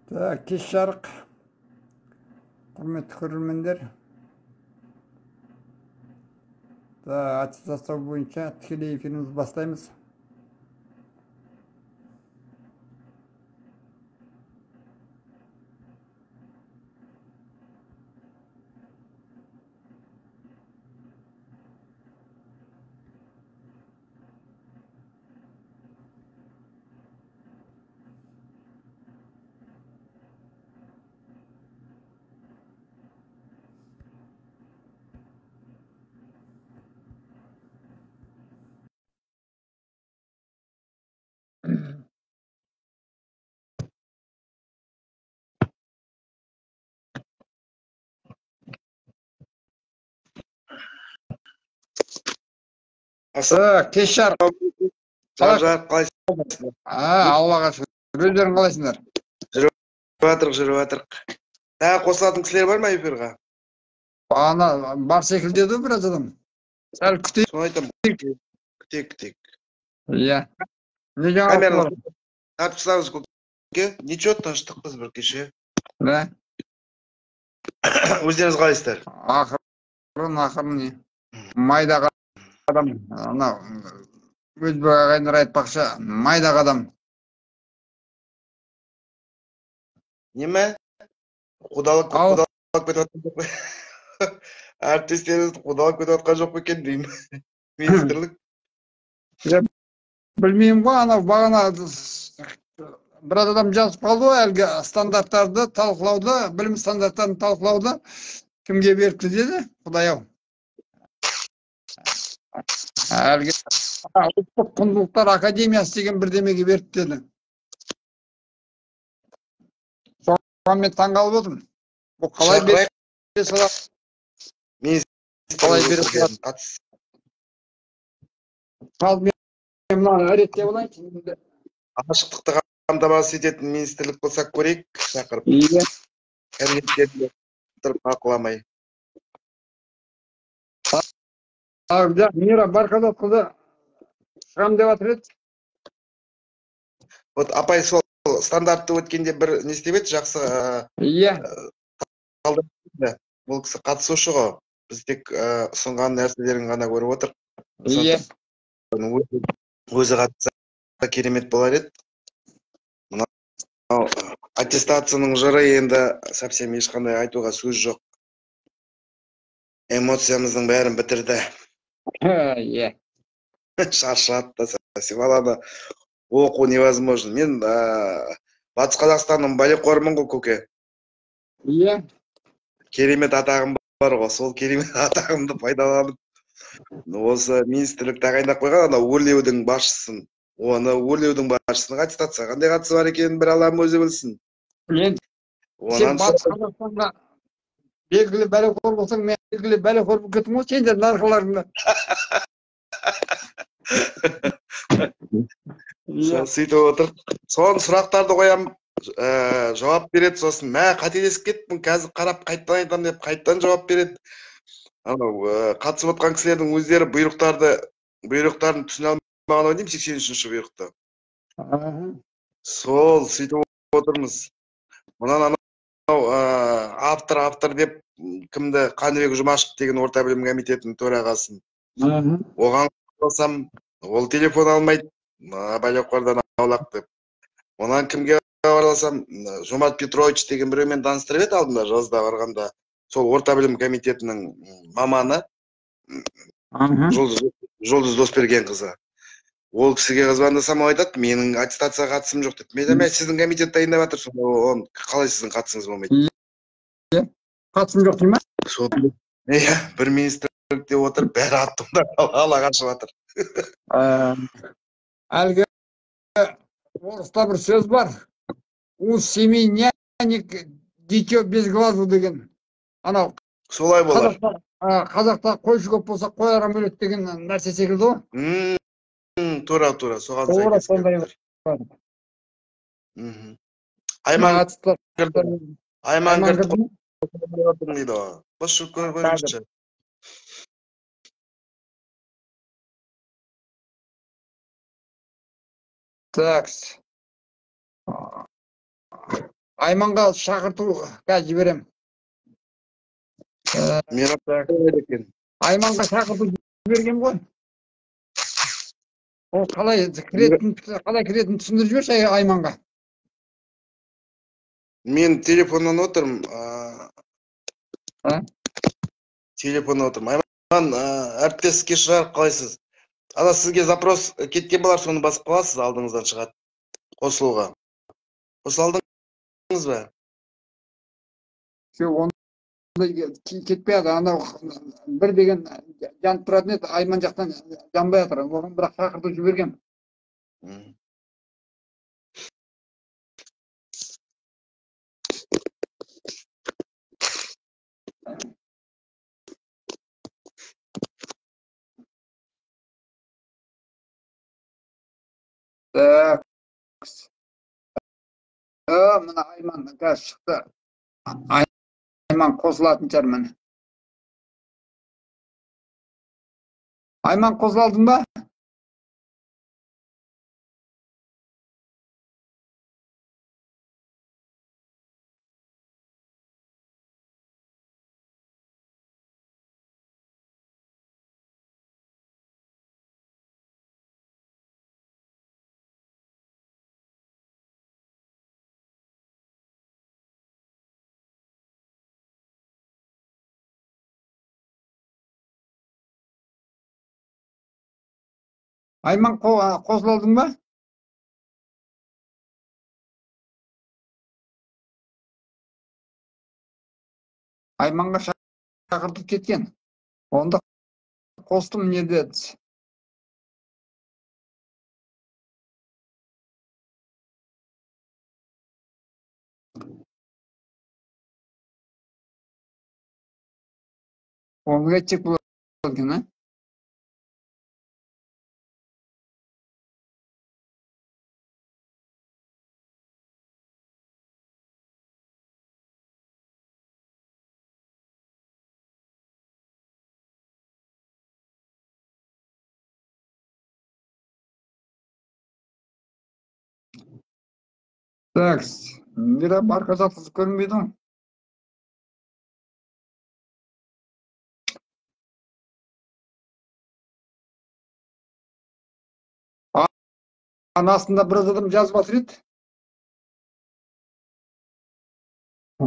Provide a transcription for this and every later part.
Так, кеш жарық, құрметті көрермендер. Аттестаттау бойынша тікелей эфирімізді бастаймыз. Кеш жарық. Жарық, қалайсыңдар? Аллаға шүкір. Өздерің қалайсыңдар? Жүріп жатырық, жүріп жатырық. Тағы қосылатын кісілер бар ма эфирға? Ана бар секілді еді біраз адам. Сәл күтейік. Соны айтамын. Күтейік, күтейік. Иә. Не жаңалық бар? Тартып тастаңыз көке. Ничего, тыныштықпыз бір кеше. Да. Өздеріңіз қалайсыздар? Ақырын, ақырын не. Майдаға адам, ана өзбек ағайындар айтпақшы, майда қадам. Неме? Қудалап кетіп жатқан жоқ па? Әріптестеріңіз қудалап кетіп жатқан жоқ па екен деймін. Министрлік. Білмеймін ғой, анау бағана біраз адам жазып қалды ғой, әлгі стандарттарды талқылауды, білім стандарттарын талқылауды кімге беріпті деді, Құдай-ау. Әлгі ұлттық құндылықтар академиясы деген бірдемеге беріп деді. Соған мен таңғалып отырмын. Бұл қалай бере салады? Қалай бере салады? Қазір мен мынаны реттеп алайыншы. Ашықтықты қамтамасыз ететін министрлік болса көрейік, шақырып. Иә. Кабинеттерінде отырып бақыламай. Мира Барқадатқызы шығам деп жатыр еді. Вот апай сол стандартты өткенде бір не істеп еді, жақсы. Иә. Бұл кісі қатысушы ғой. Біз тек ұсынған нәрселерін ғана көріп отырық. Иә. Өзі қатысса керемет болар еді. Мынау аттестацияның жыры енді совсем ешқандай айтуға сөз жоқ. Эмоциямыздың бәрін бітірді. Иә. Шаршады да совсем. Баланы оқу невозможно. Мен Батыс Қазақстанның бәлеқорымын ғой, көке. Иә. Керемет атағым бар ғой. Сол керемет атағымды пайдаланып, осы министрлік тағайындап қойған анау өрлеудің басшысын. Оны өрлеудің басшысының аттестацияға қандай қатысы бар екенін бір Аллам өзі білсін. Енді сен Батыс Қазақстанға белгілі бәлеқор болсаң, мен белгілі бәлеқор болып кеттім ғой сендердің арқаларыңда. Сөйтіп отырып, соны сұрақтарды қоям, жауап береді, сосын мә қателесіп кеттім, қазір қарап қайтадан айтамын деп қайтадан жауап береді. Анау қатысып отқан кісілердің өздері бұйрықтарын түсіне алмаған ау деймін, 83-ші бұйрықты. Сол сөйтіп отырмыз. Мұнан автор, автор деп кімді, Қаныбек Жұмашев деген орта білім комитетінің төрағасын. Оған қалсам, ол телефон алмайды, бәлеқордан аулақ деп. Онан кімге хабарласам, Жомарт Петрович деген біреумен таныстырып еді алдында, жазда барғанда. Сол орта білім комитетінің маманы, Жұлдыз Досберген қызы. Ол кісіге звондасам, ол айтады, менің аттестацияға қатысым жоқ деп. Мен айтамын, сіздің комитет дайындап жатыр, сонда оған қалай сіздің қатысыңыз болмайды? Иә, қатысым жоқ дей ма? Сол, иә, бір министрлікте отырып, бәрі аттымдар ала қашып жатыр. Әлгі орыста бір сөз бар. У семи нянек дитё без глазу деген. Анау солай болар. Қазақта қойшы көп болса, қой арам өледі деген нәрсе секілді ғой. Тура, тура, соған сәйкес келіп тұр. Айман кірді дейді ғой. Қосшы көріңізші. Так. Айманға шақырту қазір жіберем. Айманға шақырту жіберген ғой. Ол қалай кіретін түсіндіріп жіберші Айманға. Мен телефоннан отырмын. Телефоннан отырмын. Айман, әріптес кеш жарық, қалайсыз? Ана сізге запрос кеткен болар, соны басып қаласыз, алдыңыздан шығады. Қосылуға. Қосыла алдыңыз ба? Жоқ, ондай кетпей жатыр. Анау бір деген жанып тұратын еді, Айман жақтан жанбай жатыр. Оған бірақ шақырту жіберген. Так. Мына Айман қазір шықты. Айман қосылатын шығар міне. Айман қосыла алдың ба? Айман қосыла алдың ба? Айманға шақыртып кеткен. Онда қостым не деді? Оны кетсек болады екен, а? Так, Мира Барказатқызы көрінбейді ғой. Анасында біраз адам жазып жатыр еді.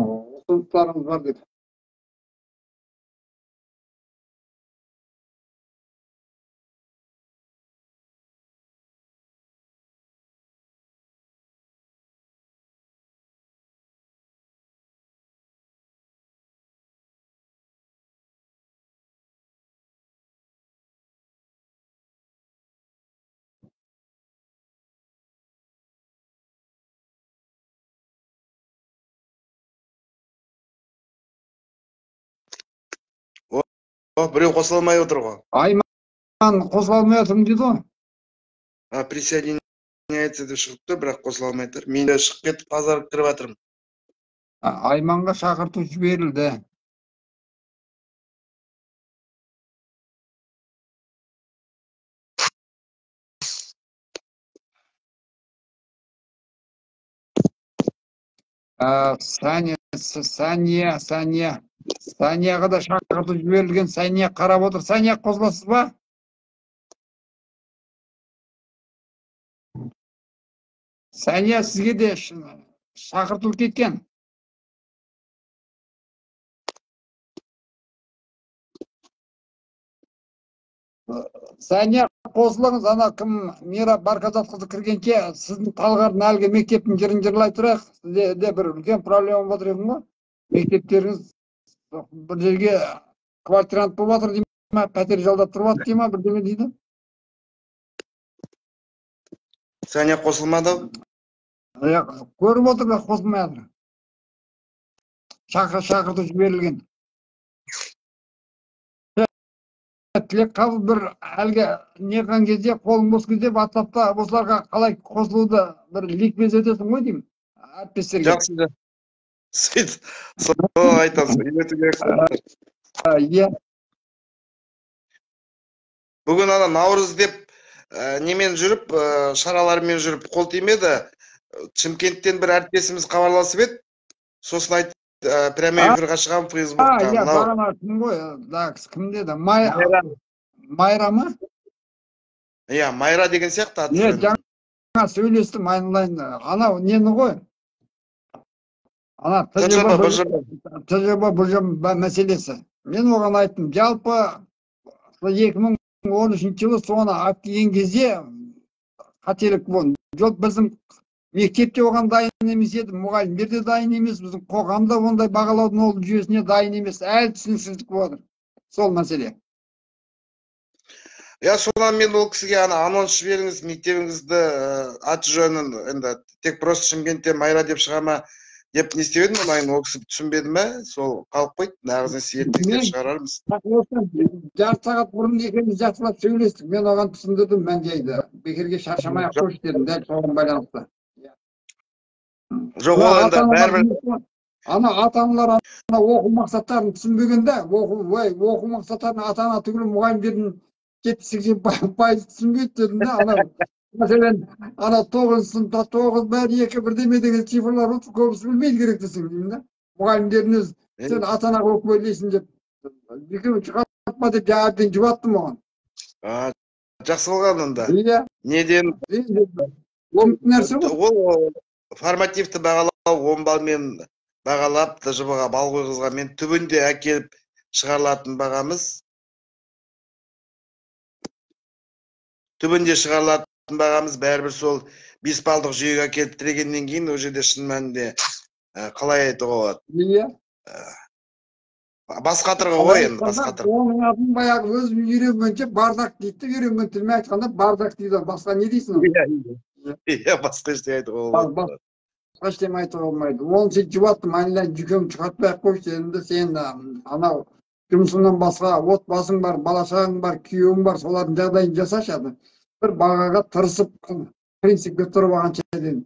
Ұсыныстарыңыз бар деп. Біреу қосыла алмай отыр ғой. Айман қосыла алмай отырмын дейді ғой. Присоединяется деп шығып тұр, бірақ қосыла алмай тұр. Мен де шығып кетіп тазарып кіріп жатырмын. Айманға шақырту жіберілді. Сания. Санияға да шақырту жіберілген. Сания қарап отыр. Сания қосыласыз ба? Сания, сізге де шақыртылып кеткен. Сания қосылыңыз. Ана кім Мира Барказатқызы кіргенше сіздің Талғардың әлгі мектептің жырын жырлай тұрайық. Сізде де бір үлкен проблема болып отыр екен ғой. Мектептеріңіз бір жерге квартирант болып жатыр дей ма, пәтер жалдап тұрып жатыр дей ма, бірдеме дейді. Сания қосылмады? Көріп отыр, бірақ қосылмай жатыр. Шақырту жіберілген. Тілек қабыл бір әлгі не қылған кезде, қолың бос кезде WhatsAppта осыларға қалай қосылуды бір ликбез өтесің ғой деймін әріптестерге. Жақсы. Сөйтіп, соны айтамыз, үйрету керек. Иә. Бүгін ана Наурыз деп немен жүріп, шаралармен жүріп қол тимеді. Шымкенттен бір әріптесіміз хабарласып еді. Сосын айт, прямой эфирға шығамын Фейсбукта. Иә, бағана кім ғой? Да, кім деді? Майра ма? Иә, Майра деген сияқты аты. Иә, жаңа сөйлестім айналайын. Анау нені ғой? Ана ТЖБ БЖ мәселесі. Мен оған айттым, жалпы 2013 жылы соны алып келген кезде қателік болды. Жоқ, біздің мектепте оған дайын емес еді, мұғалімдер де дайын емес, біздің қоғам да ондай бағалаудың ол жүйесіне дайын емес. Әлі түсініксіздік болады сол мәселе. Иә, сонан мен ол кісіге ана анонс жіберіңіз, мектебіңізді аты жөнін, енді тек просто Шымкентте Майра деп шыға ма деп не істеп едім, одан ол кісі түсінбеді ме, сол қалып қойды, нағыз ертең деп шығарармыз. Жарты сағат бұрын екеуміз жақсылап сөйлестік, мен оған түсіндірдім мән жайды. Бекерге шаршамай ақ қойшы дедім, дәл соған байланысты. Жоқ, ол енді бәрібір ана ата-аналар ана оқу мақсаттарын түсінбегенде, оқу мақсаттарын ата-ана түгілі мұғалімдердің 70-80% түсінбейді дедім да. Ана мәселен, ана 9 сыныпта 9 1 2 бірдеме деген цифрлар отыр, көбісі білмейді керек десең деймін да. Мұғалімдердің өзі сен ата-анаға өкпелейсің деп екеуін шығартпа деп жаңа әбден жұбаттым оған. Жақсы болған онда. Иә. Неден? Ол нәрсе ғой. Ол формативті бағалау 10 балмен бағалап, ТЖБ-ға бал қойғызғанмен түбінде әкеліп шығарылатын бағамыз. Түбінде шығарылатын бағамыз бәрібір сол 5 балдық жүйеге әкеліп тірегеннен кейін ол жерде шын мәнінде қалай айтуға болады? Иә. Басқатырғы ғой енді, басқатырғы. Оның атын баяғы өзім үйренгенше бардак дейді, үйренген тілмен айтқанда бардак дейді, басқа не дейсің? Иә, басқа ештеңе айтуға болмайды. Басқа ештеңе айтуға болмайды. Оны сөйтіп жұбаттым, айналайын жүйкеңді шығартпай ақ қойшы дедім де, сен анау жұмысыңнан басқа отбасың бар, бала шағаң бар, күйеуің бар, солардың жағдайын жасашы. Бір бағаға тырысып, принципке тұрып алғанша дедім.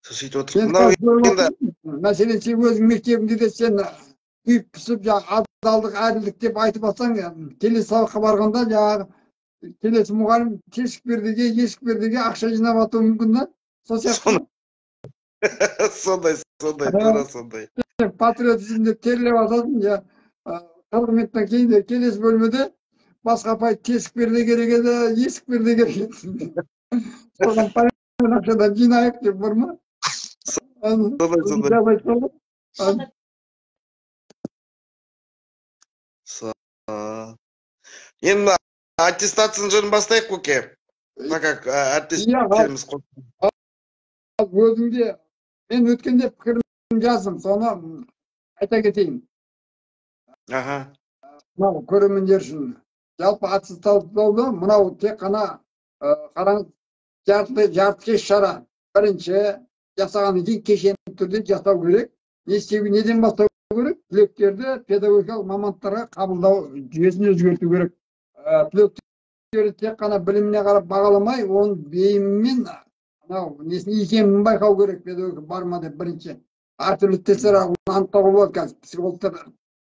Сөйтіп отырып. Мәселен, сен өзің мектебіңде де сен күйіп пісіп, адалдық, әділдік деп айтып алсаң, келесі сабаққа барғанда жаңағы келесі мұғалім тесік бердіге, есік бердіге ақша жинап атуы мүмкін да? Сол сияқты. Сондай, сондай, тура сондай. Патриотизм деп терлеп атасың, 40 минуттан кейін келесі бөлмеде басқа апай тесік берді керек еді, есік берді керек еді. Содан пайдан ақшадан жинайық деп бар ма? Сондай, сондай. Енді аттестацияның жырын бастайық, көке. Так как әріптестеріміз қосты. Өзіңде, мен өткенде пікірім жаздым, соны айта кетейін. Аха. Мынау көрермендер үшін. Жалпы аттестаттауды мынау тек қана қараңыз, жартыкеш шара. Бірінші жасағаннан кейін кешенді түрде жасау керек. Не істеу, неден бастау керек? Түлектерді педагогикалық мамандықтарға қабылдау жүйесін өзгерту керек. Түлектерді тек қана біліміне қарап бағаламай, оның бейімімен анау несін икемін байқау керек, педагогика бар ма деп бірінші. Әртүрлі тесттер анықтауға болады қазір. Психологтар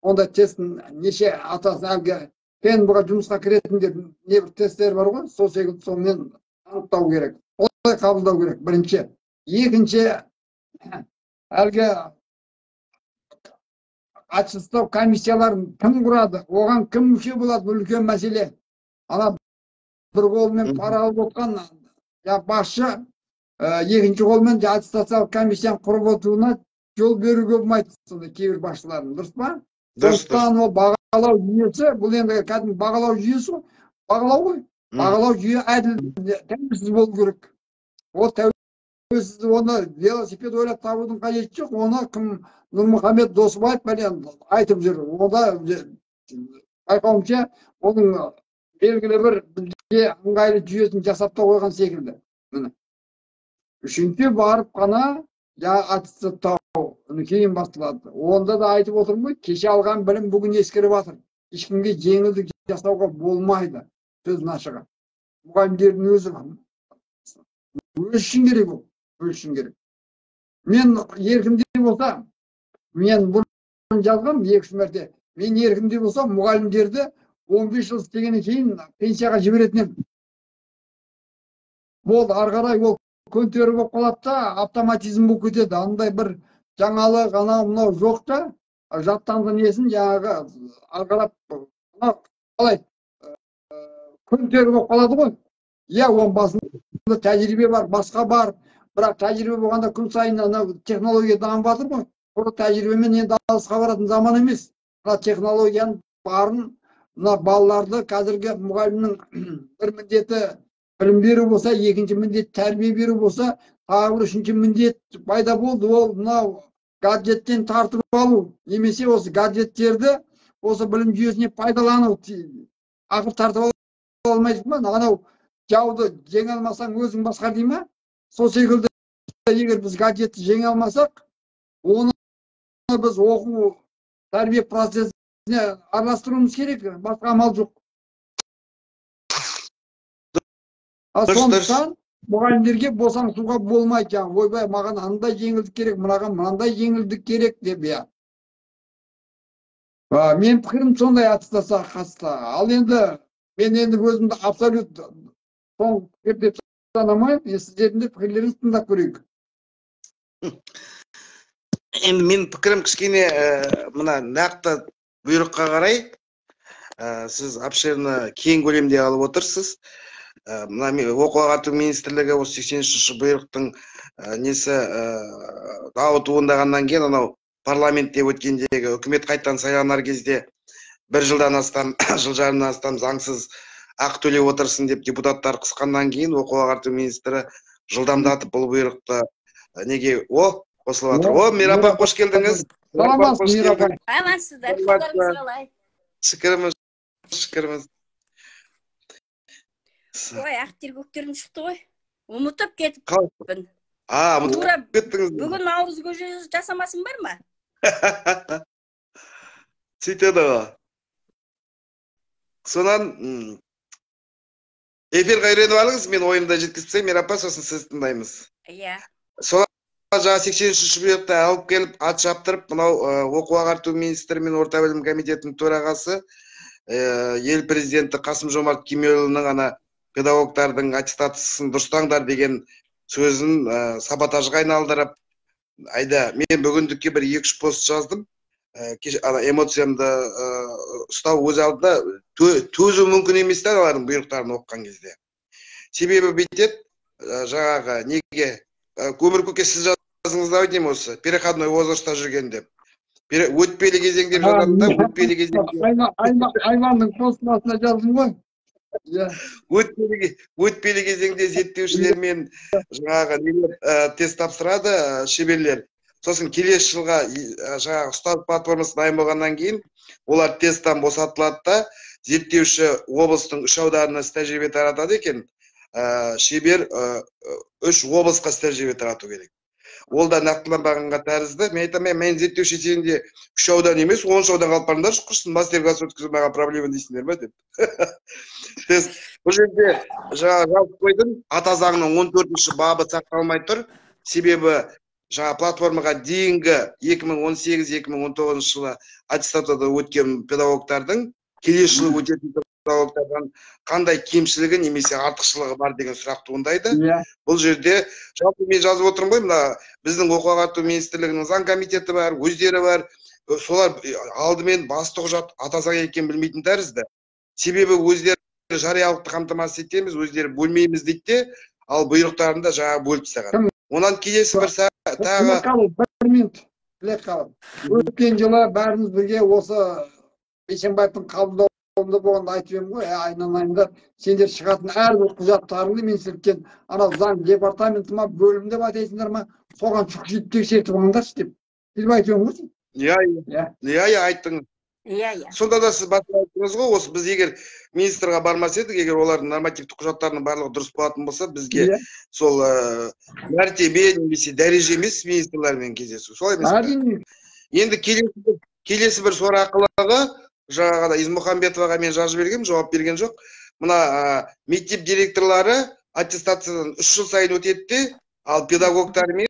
ондай тест неше атасын әлгі ПНБ-ға жұмысқа кіретіндер небір тесттер бар ғой, сол секілді сонымен анықтау керек. Олай қабылдау керек бірінші. Екінші, әлгі аттестаттау комиссияларын кім құрады, оған кім мүше болады, бұл үлкен мәселе. Ана бір қолмен пара алып отқан басшы, екінші қолмен аттестациялық комиссияны құрып отыруына жол беруге болмайды сондай кейбір басшылардың, дұрыс па? Сондықтан ол бағалау жүйесі, бұл енді кәдімгі бағалау жүйесі ғой, бағалау ғой. Бағалау жүйе әділ, тәуелсіз болу керек. Ол тәуелсіз, оны велосипед ойлап табудың қажеті жоқ, оны кім Нұрмұхамед Досыбаев бәлен айтып жүр. Онда байқауымша, оның белгілі бір бізге ыңғайлы жүйесін жасап та қойған секілді. Міне. Үшінші барып қана аттестаттау кейін басталады. Онда да айтып отырмын ғой, кеше алған білім бүгін ескіріп жатыр. Ешкімге жеңілдік жасауға болмайды, сөздің ашығы. Мұғалімдердің өзі үшін керек ол, өз үшін керек. Мен еркімде болса, мен бұрын жазғам 2-3 мәрте. Мен еркімде болса, мұғалімдерді 15 жыл істегеннен кейін пенсияға жіберетін едім. Болды, ары қарай ол көнтері болып қалады да, автоматизм болып кетеді. Андай бір жаңалық, анау мынау жоқ та, жаттанды несін жаңағы ары қарап мынау қалай көнтері болып қалады ғой. Иә, оның басында тәжірибе бар, басқа бар, бірақ тәжірибе болғанда күн сайын анау технология дамып жатыр ғой. Құр тәжірибемен енді алысқа баратын заман емес. Мына технологияның барын, мына балаларды қазіргі мұғалімнің бір міндеті білім беру болса, екінші міндет тәрбие беру болса, тағы бір үшінші міндет пайда болды. Ол мынау гаджеттен тартып алу, немесе осы гаджеттерді осы білім жүйесіне пайдалану. Ақыр тартып ала алмайсың ба? Анау жауды жеңе алмасаң, өзің басқар дей ма? Сол секілді, егер біз гаджетті жеңе алмасақ, оны біз оқу тәрбие процесіне араластыруымыз керек, басқа амал жоқ. Сондықтан мұғалімдерге босаңсуға болмайды. Жаңағы ойбай, маған андай жеңілдік керек, мынаған мынандай жеңілдік керек деп. Иә, менің пікірім сондай аттестацияға қатысты. Ал енді мен енді өзімді абсолют соңғы пікір деп санамаймын. Сіздердің де пікірлеріңізді тыңдап көрейік. Енді менің пікірім кішкене мына нақты бұйрыққа қарай, сіз обширно кең көлемде алып отырсыз. Мына оқу ағарту министрлігі осы 83-ші бұйрықтың несі дауы туындағаннан кейін, анау парламентте өткендегі үкімет қайтадан сайланар кезде бір жылдан астам, жыл жарымнан астам заңсыз ақы төлеп отырсын деп депутаттар қысқаннан кейін оқу ағарту министрі жылдамдатып бұл бұйрықты неге қосылып жатыр. О, Мира апа, қош келдіңіз. Саламатсыз, Мира апа. Амансыздар, қалдарыңыз қалай? Шүкірміз, шүкірміз. Ой, ақ тер көктерім шықты ғой. Ұмытып кетіппін. Ұмытып кеттіңіз. Бүгін наурыз көже жасамасын бар ма? Сөйтеді ғой. Сонан эфирға үйреніп алыңыз, мен ойымды жеткізіп тастайын, Мира апа, сосын сізді тыңдаймыз. Иә. Содан жаңа 83-ші бұйрықты алып келіп, ат шаптырып, мынау оқу ағарту министрі мен орта білім комитетінің төрағасы, ел президенті Қасым-Жомарт Кемелұлының ана педагогтардың аттестациясын дұрыстаңдар деген сөзін саботажға айналдырып, айда мен бүгіндікке бір 2-3 пост жаздым. Ана эмоциямды ұстау өз алдында төзу мүмкін емес та олардың бұйрықтарын оқыған кезде. Себебі бүйтеді, жаңағы неге Өмір көке сіз жаздыңыз да деймін, осы переходной возрастта жүрген деп. Өтпелі кезең деп жазады да, өтпелі кезең. Айманның постына жаздым ғой. Өтпелі кезеңде зерттеушілермен жаңағы нелер тест тапсырады шеберлер. Сосын келесі жылға жаңағы ұстаз платформасы дайын болғаннан кейін олар тесттен босатылады да, зерттеуші облыстың 3 ауданына тәжірибе таратады екен. Шебер 3 облысқа тәжірибе тарату керек. Ол да нақтыланбағанға тәрізді. Мен айтамын, мен зерттеуші сенде 3 аудан емес, 10 аудан қалып барыңдаршы, құрсын, мастер-класс өткізу маған проблема дейсіңдер ме деп. Тест бұл жерде жаңа жазып қойдым, ата заңының 14-ші бабы сақталмай тұр. Себебі жаңа платформаға дейінгі 2018-2019 жылы аттестацияда өткен педагогтардың келесі жылы өтетін педагогтардан қандай кемшілігі немесе артықшылығы бар деген сұрақ туындайды. Бұл жерде жалпы мен жазып отырмын ғой, мына біздің оқу ағарту министрлігінің заң комитеті бар, өздері бар, солар алдымен басты құжат ата заң екенін білмейтін тәрізді. Себебі өздері жариялықты қамтамасыз етеміз, өздері бөлмейміз дейді де, ал бұйрықтарында жаңа бөліп тастаған. Онан келесі бір тағы бір минут, тілек қалып. Өткен жылы бәріміз бірге осы Бейсенбаевтың қабылдауында болғанда айтып едім ғой, айналайындар, сендер шығатын әрбір құжаттарыңды министрліктен анау заң департаменті ма, бөлім деп атайсыңдар ма, соған шұқшиып тексертіп алыңдаршы деп. Сөйтіп айтып едім ғой. Иә, иә, айттыңыз. Иә, иә. Сонда да сіз басында айттыңыз ғой, осы біз егер министрға бармас едік, егер олардың нормативті құжаттарының барлығы дұрыс болатын болса, бізге сол мәртебе немесе дәреже емес министрлермен кездесу. Солай емес пе? Әрине. Енді келесі бір сорақылығы, жаңағыда Измұхамбетоваға мен жазып бергенмін, жауап берген жоқ. Мына мектеп директорлары аттестациядан 3 жыл сайын өтеді де, ал педагогтармен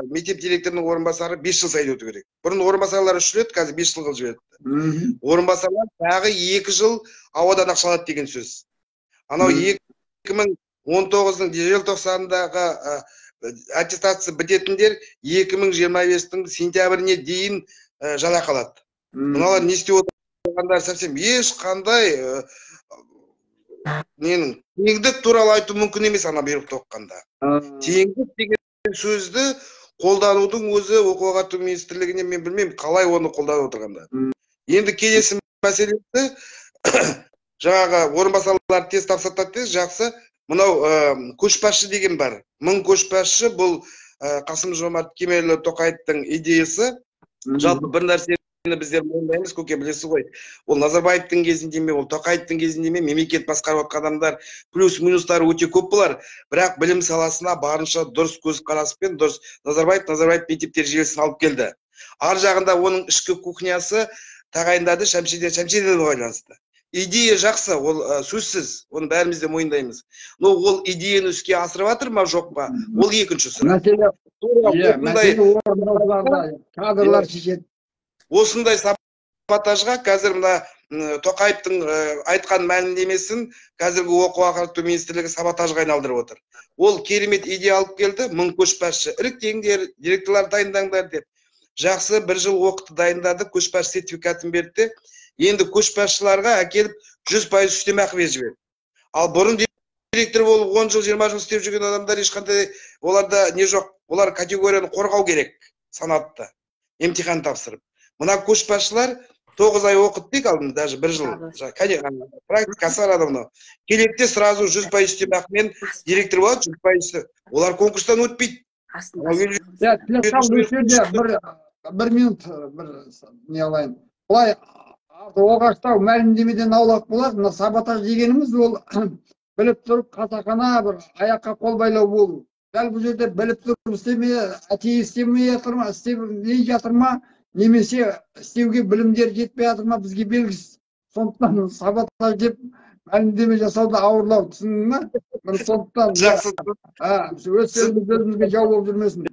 мектеп директорының орынбасары 5 жыл сайын өту керек. Бұрын орынбасарлар 3 жыл еді, қазір 5 жыл қылып жіберді. Орынбасарлар тағы 2 жыл ауадан ақша алады деген сөз. Анау 19-ның желтоқсанындағы аттестация бітетіндер 2025-тің сентябріне дейін жалақы алады. Мыналар не істеп отырғандар совсем ешқандай ненің теңдік туралы айту мүмкін емес ана бұйрықты оқығанда. Теңдік деген сөзді қолданудың өзі оқу ағарту министрлігіне мен білмеймін қалай оны қолданып отырғанда. Енді келесі мәселесі жаңағы орынбасарлар тест тапсыртады деді, жақсы. Мынау көшбасшы деген бар. Мың көшбасшы бұл Қасым Жомарт Кемелұлы Тоқаевтың идеясы. Жалпы бір нәрсені біздер мойындаймыз, көке, білесіз ғой. Ол Назарбаевтың кезінде ме, ол Тоқаевтың кезінде ме, мемлекет басқарып жатқан адамдар плюс минустары өте көп болар. Бірақ білім саласына барынша дұрыс көзқараспен, дұрыс Назарбаев мектептер желісін алып келді. Ар жағында оның ішкі кухнясы тағайындады, Шәмшиден байланысты. Идея жақсы, ол сөзсіз, оны бәріміз де мойындаймыз. Но ол идеяны іске асырып жатыр ма, жоқ па? Ол екінші сұрақ. Мәселе орындаушыларда, кадрлар шешеді. Осындай саботажға қазір мына Тоқаевтың айтқан мәлімдемесін қазіргі оқу ағарту министрлігі саботажға айналдырып отыр. Ол керемет идея алып келді, мың көшбасшы іріктеңдер, директорлар дайындаңдар деп. Жақсы, бір жыл оқытты, дайындады, көшбасшы сертификатын берді. Енді көшбасшыларға әкеліп 100% үстемақы беріп жіберді. Ал бұрын директор болып 10 жыл, 20 жыл істеп жүрген адамдар ешқандай оларда не жоқ. Олар категорияны қорғау керек санатты, емтихан тапсырып. Мына көшбасшылар 9 ай оқыды дейік алдында, даже бір жыл. Практикасы бар адамның. Келеді де сразу 100% үстемақымен директор болады, 100%. Олар конкурстан өтпейді. Бір минут бір не алайын. Былай оғаштау мәлімдемеден аулақ болады. Мына саботаж дегеніміз ол біліп тұрып қасақана бір аяққа қол байлау болу. Дәл бұл жерде біліп тұрып істемей, әтейі істемей жатыр ма, істемей жатыр ма, немесе істеуге білімдері жетпей жатыр ма, бізге белгісіз. Сондықтан саботаж деп мәлімдеме жасау да ауырлау, түсіндің ме? Сондықтан жақсы. Өз сөзімізге жау болып жүрмесін.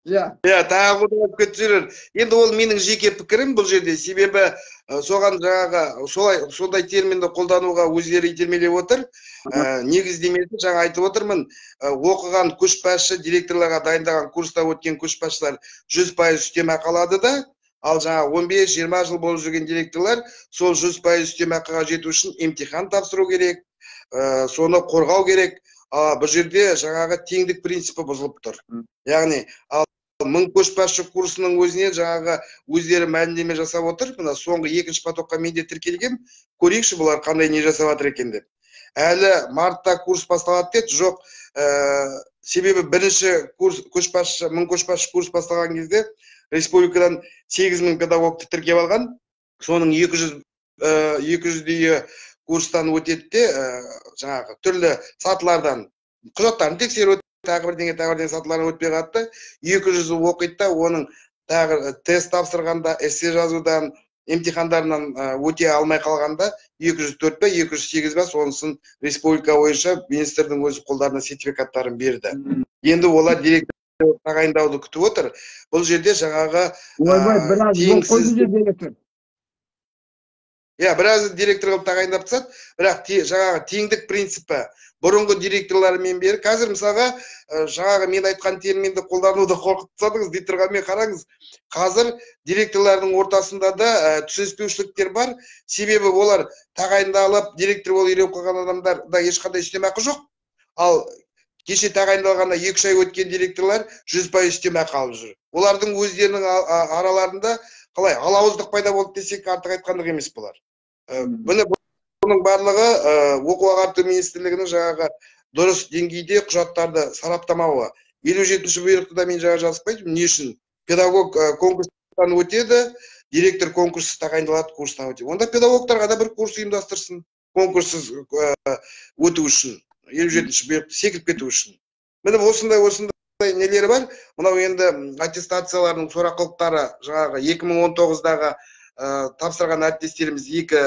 Иә, тағы да кетіп жүрер. Енді ол менің жеке пікірім бұл жерде, себебі соған жаңағы солай сондай терминді қолдануға өздері итермелеп отыр. Негіздемесі жаңа айтып отырмын, оқыған көшбасшы директорларға дайындаған курста өткен көшбасшылар 100% үстемақы алады да, ал жаңа 15-20 жыл болып жүрген директорлар сол 100% үстемақыға жету үшін емтихан тапсыру керек, соны қорғау керек. Бұл жерде жаңағы теңдік принципі бұзылып тұр. Яғни ал мың көшбасшы курсының өзіне жаңағы өздері мәлімдеме жасап отыр. Мына соңғы екінші потокқа мен де тіркелгем, көрейікші бұлар қандай не жасап жатыр екен деп. Әлі мартта курс басталады деді, жоқ, себебі бірінші курс көшбасшы, мың көшбасшы курс басталған кезде республикадан 8000 педагогты тіркеп алған, соның 200-дейі курстан өтеді де, жаңағы түрлі сатылардан құжаттарын тексеру, тағы бірдеңе, тағы бірдеңе сатылардан өтпей қалды. 200 оқиды да, оның тағы тест тапсырғанда, эссе жазудан, емтихандарынан өте алмай қалғанда 204 пе, 208 бе, сонысын республика бойынша министрдің өзі қолдарына сертификаттарын берді. Енді олар директор тағайындауды күтіп отыр. Бұл жерде жаңағы теңсіз. Иә, біраз директор қылып тағайындап тастады, бірақ жаңағы теңдік принципі бұрынғы директорлармен бері қазір мысалға жаңағы мен айтқан терминді қолдануды қорқытып тастадыңыз дей тұрғанмен қараңыз, қазір директорлардың ортасында да түсініспеушіліктер бар. Себебі олар тағайындалып директор болып үйреніп қалған адамдарда ешқандай үстемақы жоқ. Ал кеше тағайындалғанда 2-3 ай өткен директорлар 100% үстемақы алып жүр. Олардың өздерінің араларында қалай алауыздық пайда болды десек артық айтқандық емес болар. Міне бұның барлығы оқу ағарту министрлігінің жаңағы дұрыс деңгейде құжаттарды сараптамауы. 57-ші бұйрықты да мен жаңа жазып қойдым. Не үшін? Педагог конкурстан өтеді, директор конкурссыз тағайындалады, курстан өтеді. Онда педагогтарға да бір курс ұйымдастырсын, конкурссыз өту үшін, 57-ші бұйрықты секіріп кету үшін. Міне осындай нелері бар. Мынау енді аттестациялардың сорақылықтары жаңағы 2019-дағы тапсырған әріптестеріміз екі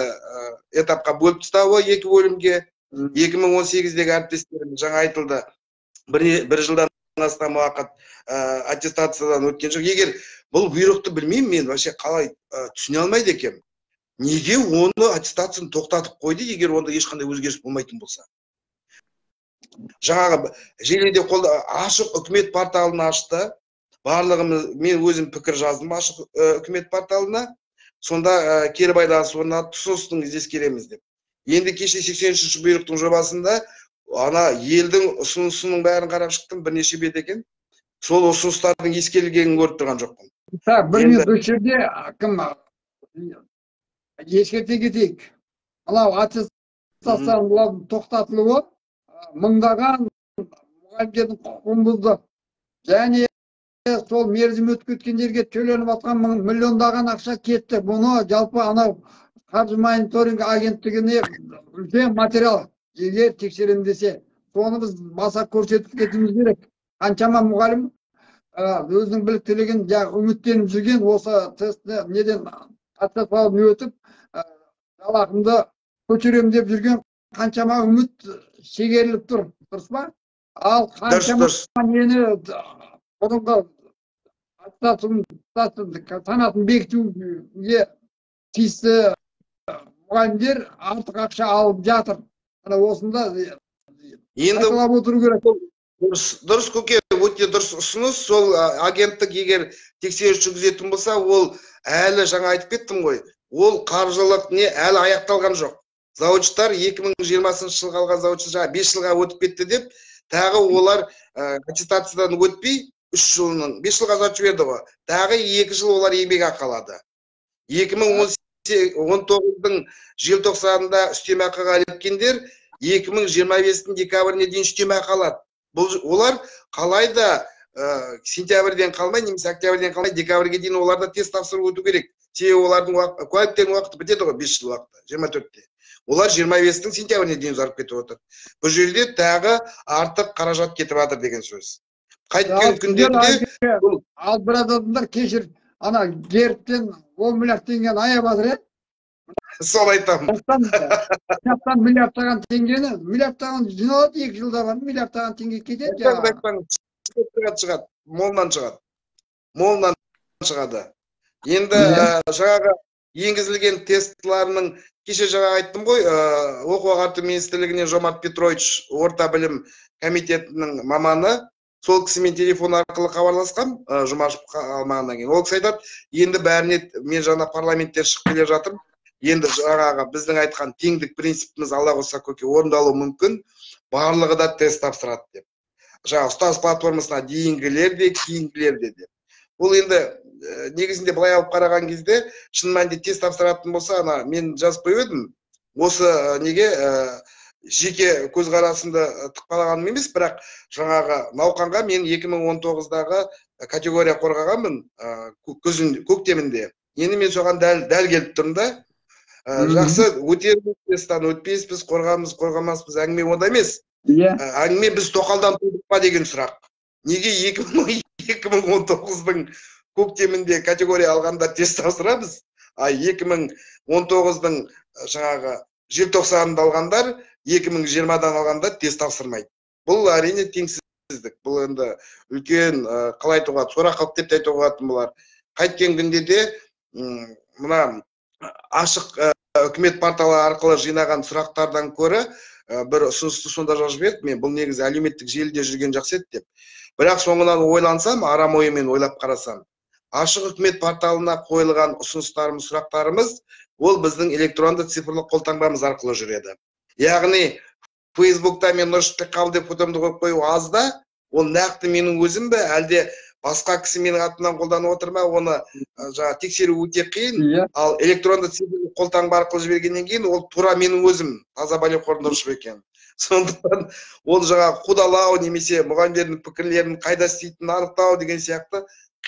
этапқа бөліп тастауы, екі бөлімге. 2018-дегі әріптестеріміз жаңа айтылды, бір жылдан астам уақыт аттестациядан өткен жоқ. Егер бұл бұйрықты білмеймін мен вообще қалай түсіне алмайды екенмін. Неге оны аттестацияны тоқтатып қойды, егер онда ешқандай өзгеріс болмайтын болса? Жаңағы желіде қолда ашық үкімет порталын ашты. Барлығымыз, мен өзім пікір жаздым ашық үкімет порталына. Сонда кері байланыс орнатып, ұсыныстың ескереміз деп. Енді кеше 83-ші бұйрықтың жобасында ана елдің ұсынысының бәрін қарап шықтым, бірнеше бет екен. Сол ұсыныстардың ескерілгенін көріп тұрған жоқпын. Так, бір минут осы жерде кім ескерте кетейік. Мынау аттестацияның тоқтатылуы мыңдаған мұғалімдердің құқығын бұзды. Және сол мерзім өтіп кеткендерге төленіп жатқан миллиондаған ақша кетті. Бұны жалпы анау қаржы мониторинг агенттігіне үлкен материал егер тексеремін десе, соны біз баса көрсетіп кетуіміз керек. Қаншама мұғалім өзінің біліктілігін үміттеніп жүрген осы тестті неден аттестаттаудан өтіп жалақымды көтеремін деп жүрген қаншама үміт шегеріліп тұр, дұрыс па? Ал қаншама нені бұрынғы санатын бекітуге тиісті мұғалімдер артық ақша алып жатыр. Мына осында енді қайталап отыру керек. Дұрыс, көке, өте дұрыс ұсыныс. Сол агенттік егер тексеріс жүргізетін болса, ол әлі жаңа айтып кеттім ғой, ол қаржылық не әлі аяқталған жоқ. Заводшылар 2020 жылға алған заводшы жаңа 5 жылға өтіп кетті деп, тағы олар аттестациядан өтпей 3 жылының 5 жылға ұзартып жіберді ғой. Тағы 2 жыл олар еңбек ақы алады. 2019-дың желтоқсанында үстеме ақыға іліккендер 2025-тің декабріне дейін үстеме ақы алады. Бұл олар қалай да сентябрьден қалмай немесе октябрьден қалмай декабрьге дейін оларда тест тапсырып өту керек. Себебі олардың куәліктерінің уақыты бітеді ғой, 5 жыл уақыты, 24-те. Олар 25-тің сентябріне дейін ұзарып кетіп отыр. Бұл жерде тағы артық қаражат кетіп жатыр деген сөз. Қайткен күндерде ал бір адамдар кешір, ана гербтен 10 миллиард теңгені аяп жатыр, Сол айтамын. Жақтан миллиардтаған теңгені, миллиардтаған жиналады, 2 жылда бар, миллиардтаған теңге кетеді. Шығады, молынан шығады. Молынан шығады. Енді жаңағы енгізілген тестларының, кеше жаңа айттым ғой, оқу ағарту министрлігінен Жомарт Петрович орта білім комитетінің маманы, сол кісімен телефон арқылы хабарласқам, Жұмашев алмағаннан кейін. Ол кісі айтады, енді бәріне мен жаңа парламенттен шығып келе жатырмын. Енді жаңағы біздің айтқан теңдік принципіміз алла қосса көке орындалуы мүмкін, барлығы да тест тапсырады деп. Жаңа ұстаз платформасына дейінгілер де, кейінгілер де деп. Ол енді негізінде былай алып қараған кезде, шын мәнінде тест тапсыратын болса, ана мен жазып қойып едім, осы неге жеке көзқарасымды тықпалағаным емес, бірақ жаңағы науқанға мен 2019-дағы категория қорғағанмын, көктемінде. Енді мен соған дәл келіп тұрмын да. Жақсы, өтерміз тесттан, өтпейміз, қорғамыз, қорғамаспыз, әңгіме онда емес. Әңгіме біз тоқалдан тудық па деген сұрақ. Неге 2019-дың көктемінде категория алғанда тест тапсырамыз, а 2019-дың жаңағы желтоқсанында алғандар, 2020-дан алғандар тест тапсырмайды. Бұл әрине теңсіздік. Бұл енді үлкен, қалай айтуға, сорақылық деп те айтуға болатын болар. Қайткен күнде де мына ашық үкімет порталы арқылы жинаған сұрақтардан көрі бір ұсынысты сонда жазып жіберді. Мен бұл негізі әлеуметтік желіде жүрген жақсы еді деп. Бірақ соңынан ойлансам, арам ойымен ойлап қарасам, ашық үкімет порталына қойылған ұсыныстарымыз, сұрақтарымыз ол біздің электронды цифрлық қолтаңбамыз арқылы жүреді. Яғни Фейсбукта мен Нұршітті қабыл деп фотомды қойып қою аз да, ол нақты менің өзім бе, әлде басқа кісі менің атымнан қолданып отыр ма, оны жаңа тексеру өте қиын. Ал электронды цифрлық қолтаңба арқылы жібергеннен кейін ол тура менің өзім, таза Балиқор Нұрышев екен. Сондықтан ол жаңа қудалау немесе мұғалімдердің пікірлерін қайда істейтінін анықтау деген сияқты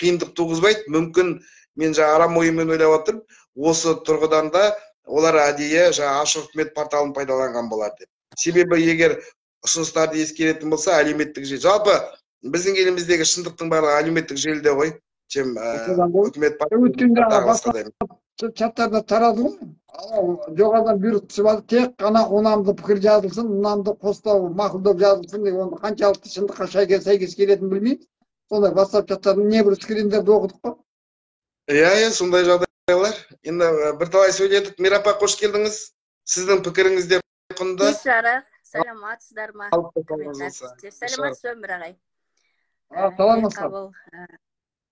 қиындық туғызбайды. Мүмкін мен жаңа арам ойыммен ойлап отырмын, осы тұрғыдан да олар әдейі жаңа ашық үкімет порталын пайдаланған болар деп. Себебі егер ұсыныстарды ескеретін болса, әлеуметтік желі, жалпы біздің еліміздегі шындықтың барлығы әлеуметтік желіде ғой, чем үкімет порталы. Чаттарда тарады ғой. Жоғарыдан бұйрық түсіп алды, тек қана ұнамды пікір жазылсын, ұнамды қостау, мақұлдап жазылсын деген, оны қаншалықты шындыққа сәйкес келетінін білмейміз. Сондай WhatsApp чаттардың небір скриндерді оқыдық қой. Иә, сондай жағдайлар. Енді бірталай сөйледік. Мира апа, қош келдіңіз. Сіздің пікіріңіз де құнды. Кеш жарық, Саламатсыздар ма? Саламатсыз, Өмір ағай. Саламатсыз.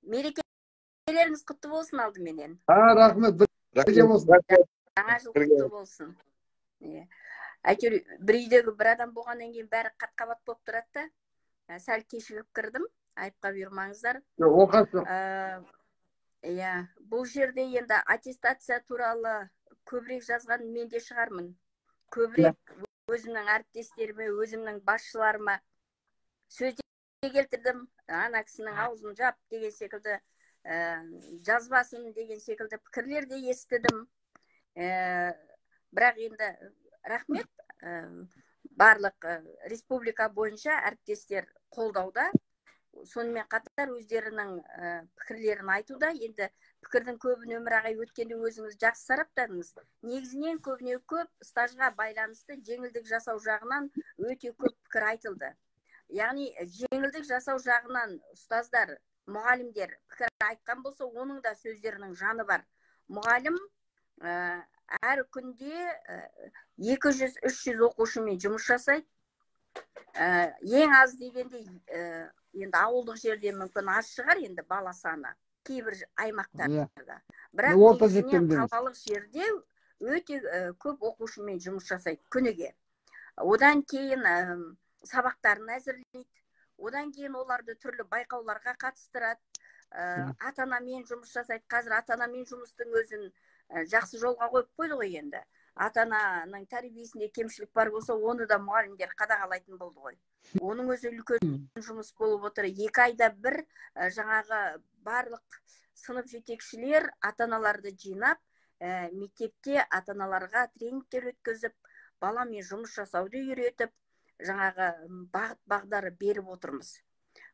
Мерекелеріңіз құтты болсын алдыменен. Рахмет, бірге болсын. Жаңа жыл құтты болсын. Әйтеуір бір үйдегі бір адам болғаннан кейін бәрі қат-қабат болып тұрады да. Сәл кешігіп кірдім, айыпқа бұйырмаңыздар. Иә, бұл жерде енді аттестация туралы көбірек жазған мен де шығармын. Көбірек өзімнің әріптестеріме, өзімнің басшыларыма сөз келтірдім. Ана кісінің аузын жап деген секілді, жазбасын деген секілді пікірлер де естідім. Бірақ енді рахмет, барлық республика бойынша әріптестер қолдауда, сонымен қатар өздерінің пікірлерін айтуда. Енді пікірдің көбін Өмір ағай өткенде өзіңіз жақсы сараптадыңыз. Негізінен көбіне көп стажға байланысты жеңілдік жасау жағынан өте көп пікір айтылды. Яғни жеңілдік жасау жағынан ұстаздар, мұғалімдер пікір айтқан болса, оның да сөздерінің жаны бар. Мұғалім әр күнде 200-300 оқушымен жұмыс жасайды. Ең аз дегенде, енді ауылдық жерде мүмкін аз шығар енді бала саны кейбір аймақтарда. Бірақ қалалық жерде өте көп оқушымен жұмыс жасайды күніге. Одан кейін сабақтарын әзірлейді. Одан кейін оларды түрлі байқауларға қатыстырады. Ата-анамен жұмыс жасайды. Қазір ата-анамен жұмыстың өзін жақсы жолға қойып қойды ғой енді. Ата-ананың тәрбиесінде кемшілік бар болса, оны да мұғалімдер қадағалайтын болды ғой. Оның өзі үлкен жұмыс болып отыр. 2 айда бір жаңағы барлық сынып жетекшілер ата-аналарды жинап, мектепте ата-аналарға тренингтер өткізіп, баламен жұмыс жасауды үйретіп, жаңағы бағыт бағдары беріп отырмыз.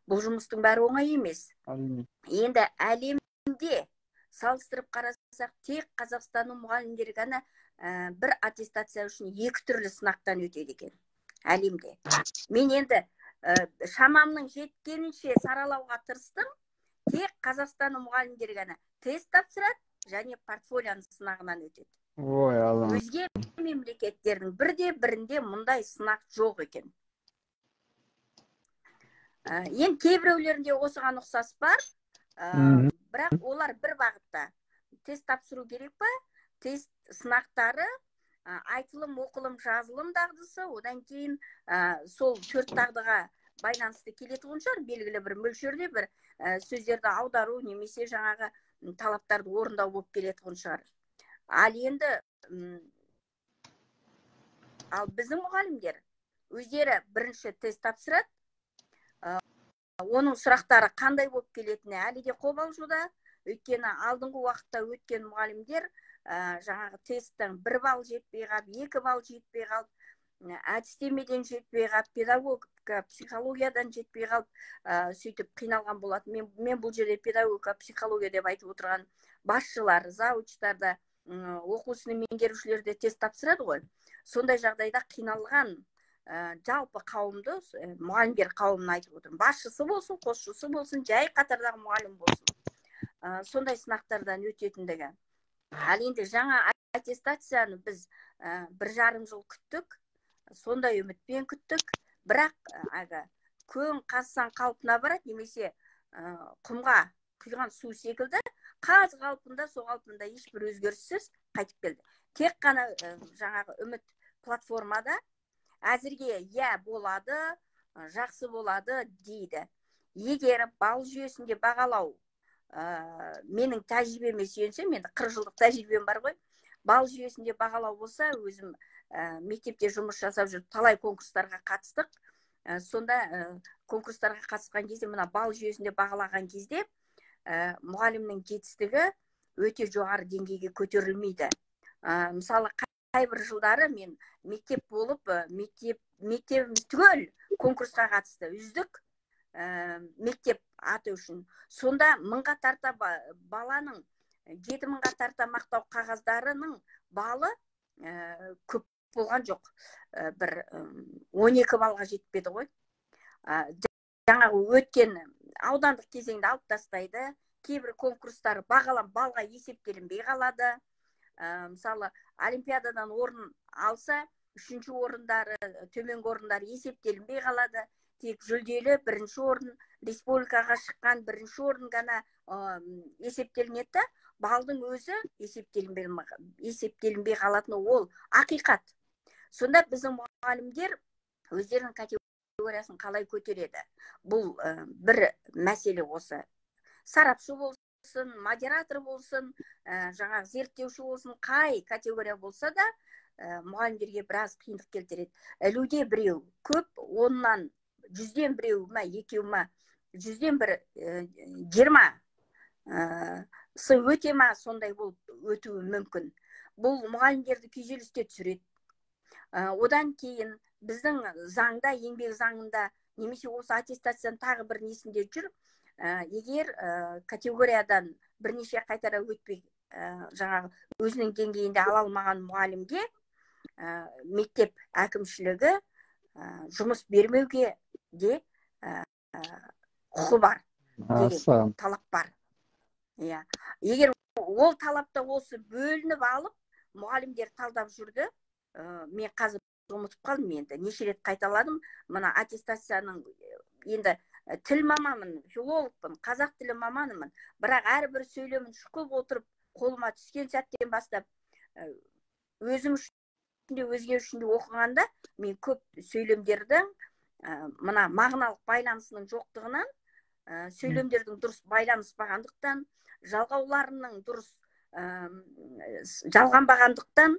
Бұл жұмыстың бәрі оңай емес. Енді әлемде салыстырып қарасақ, тек Қазақстанның мұғалімдері ғана бір аттестация үшін 2 түрлі сынақтан өтеді екен әлемде. Мен енді шамамның жеткенінше саралауға тырыстым. Тек Қазақстанның мұғалімдері ғана тест тапсырады және портфолионың сынағынан өтеді. Ой, Алла. Өзге мемлекеттердің бірде бірінде мұндай сынақ жоқ екен. Енді кейбіреулерінде осыған ұқсас бар, бірақ олар бір бағытта. Тест тапсыру керек па? Тест сынақтары, айтылым, оқылым, жазылым дағдысы, одан кейін сол 4 дағдыға байланысты келетұғын шығар, белгілі бір мөлшерде бір сөздерді аудару немесе жаңағы талаптарды орындау болып келетұғын шығар. Ал енді ал біздің мұғалімдер өздері бірінші тест тапсырады. Оның сұрақтары қандай болып келетіні әлі де қобалжуда. Өйткені алдыңғы уақытта өткен мұғалімдер жаңағы тесттен 1 балл жетпей қалып, 2 балл жетпей қалып, әдістемеден жетпей қалып, педагогика, психологиядан жетпей қалып, сөйтіп қиналған болатын. Мен бұл жерде педагогика, психология деп айтып отырған басшылар, завучтар да, оқу ісінің меңгерушілері де тест тапсырады ғой. Сондай жағдайда қиналған жалпы қауымды, мұғалімдер қауымын айтып отырмын. Басшысы болсын, қосшысы болсын, жай қатардағы мұғалім болсын. Сондай сынақтардан өтетіндігі. Ал енді жаңа аттестацияны біз 1,5 жыл күттік, сондай үмітпен күттік. Бірақ әлгі көң қазсаң қалпына барады, немесе құмға құйған су секілді қаз қалпында, со қалпында ешбір өзгеріссіз қайтып келді. Тек қана жаңағы үміт платформада әзірге иә болады, жақсы болады дейді. Егер балл жүйесінде бағалау, менің тәжірибеме сүйенсем, енді 40 жылдық тәжірибем бар ғой, балл жүйесінде бағалау болса, өзім мектепте жұмыс жасап жүріп талай конкурстарға қатыстық. Сонда конкурстарға қатысқан кезде, мына балл жүйесінде бағалаған кезде мұғалімнің жетістігі өте жоғары деңгейге көтерілмейді. Мысалы, қайбір жылдары мен мектеп болып, мектебіміз түгел конкурсқа қатысты, үздік мектеп аты үшін. Сонда 1000-ға тарта баланың, 7000-ға тарта мақтау қағаздарының балы көп болған жоқ. Бір 12 балға жетпеді ғой. Жаңағы өткен аудандық кезеңді алып тастайды. Кейбір конкурстар бағалан балға есептелінбей қалады. Мысалы, олимпиададан орын алса, Үшінші орындары, төменгі орындары есептелінбей қалады. Тек жүлделі бірінші орын, республикаға шыққан бірінші орын ғана есептелінеді. Балдың өзі есептелінбей қалатыны ол ақиқат. Сонда біздің мұғалімдер өздерінің категориясын қалай көтереді? Бұл бір мәселе осы. Сарапшы болсын, модератор болсын, жаңағы зерттеуші болсын, қай категория болса да, мұғалімдерге біраз қиындық келтіреді. Ілуде біреу көп, 10-нан 100-ден біреу ма, екеу ма, 100-ден бір 20 сы өте ма, сондай болып өтуі мүмкін. Бұл мұғалімдерді күйзеліске түсіреді. Одан кейін біздің заңда, еңбек заңында немесе осы аттестацияның тағы бір несінде жүр, егер категориядан бірнеше қайтара өтпей, жаңағы өзінің деңгейінде ала алмаған мұғалімге мектеп әкімшілігі жұмыс бермеуге де құқы бар деген талап бар. Иә. Егер ол талапта осы бөлініп алып, мұғалімдер талдап жүрді, мен қазір ұмытып қалдым енді, неше рет қайталадым. Мына аттестацияның енді тіл маманмын, филологпын, қазақ тілі маманымын, бірақ әрбір сөйлемін шұқып отырып, қолыма түскен сәттен бастап өзім үшін де өзге үшін де оқығанда мен көп сөйлемдердің мына мағыналық байланысының жоқтығынан, сөйлемдердің дұрыс байланыспағандықтан, жалғауларының дұрыс жалғанбағандықтан,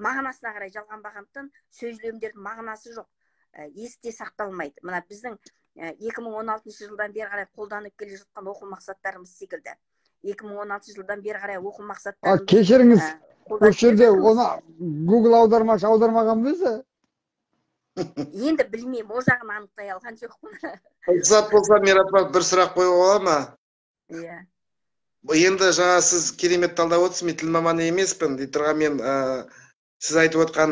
мағынасына қарай жалғанбағандықтан сөйлемдердің мағынасы жоқ, есте сақталмайды. Мына біздің 2016 жылдан бері қарай қолданып келе жатқан оқу мақсаттарымыз секілді. 2016 жылдан бері қарай оқу мақсаттарымыз. Кешіріңіз, осы жерде оны Google аудармашы аудармаған ба өзі? Енді білмеймін, ол жағын анықтай алған жоқпын. Рұқсат болса, Мира апа, бір сұрақ қоюға бола ма? Иә. Енді жаңа сіз керемет талдап отырсыз, мен тіл маманы емеспін, дей тұрғанмен сіз айтып отқан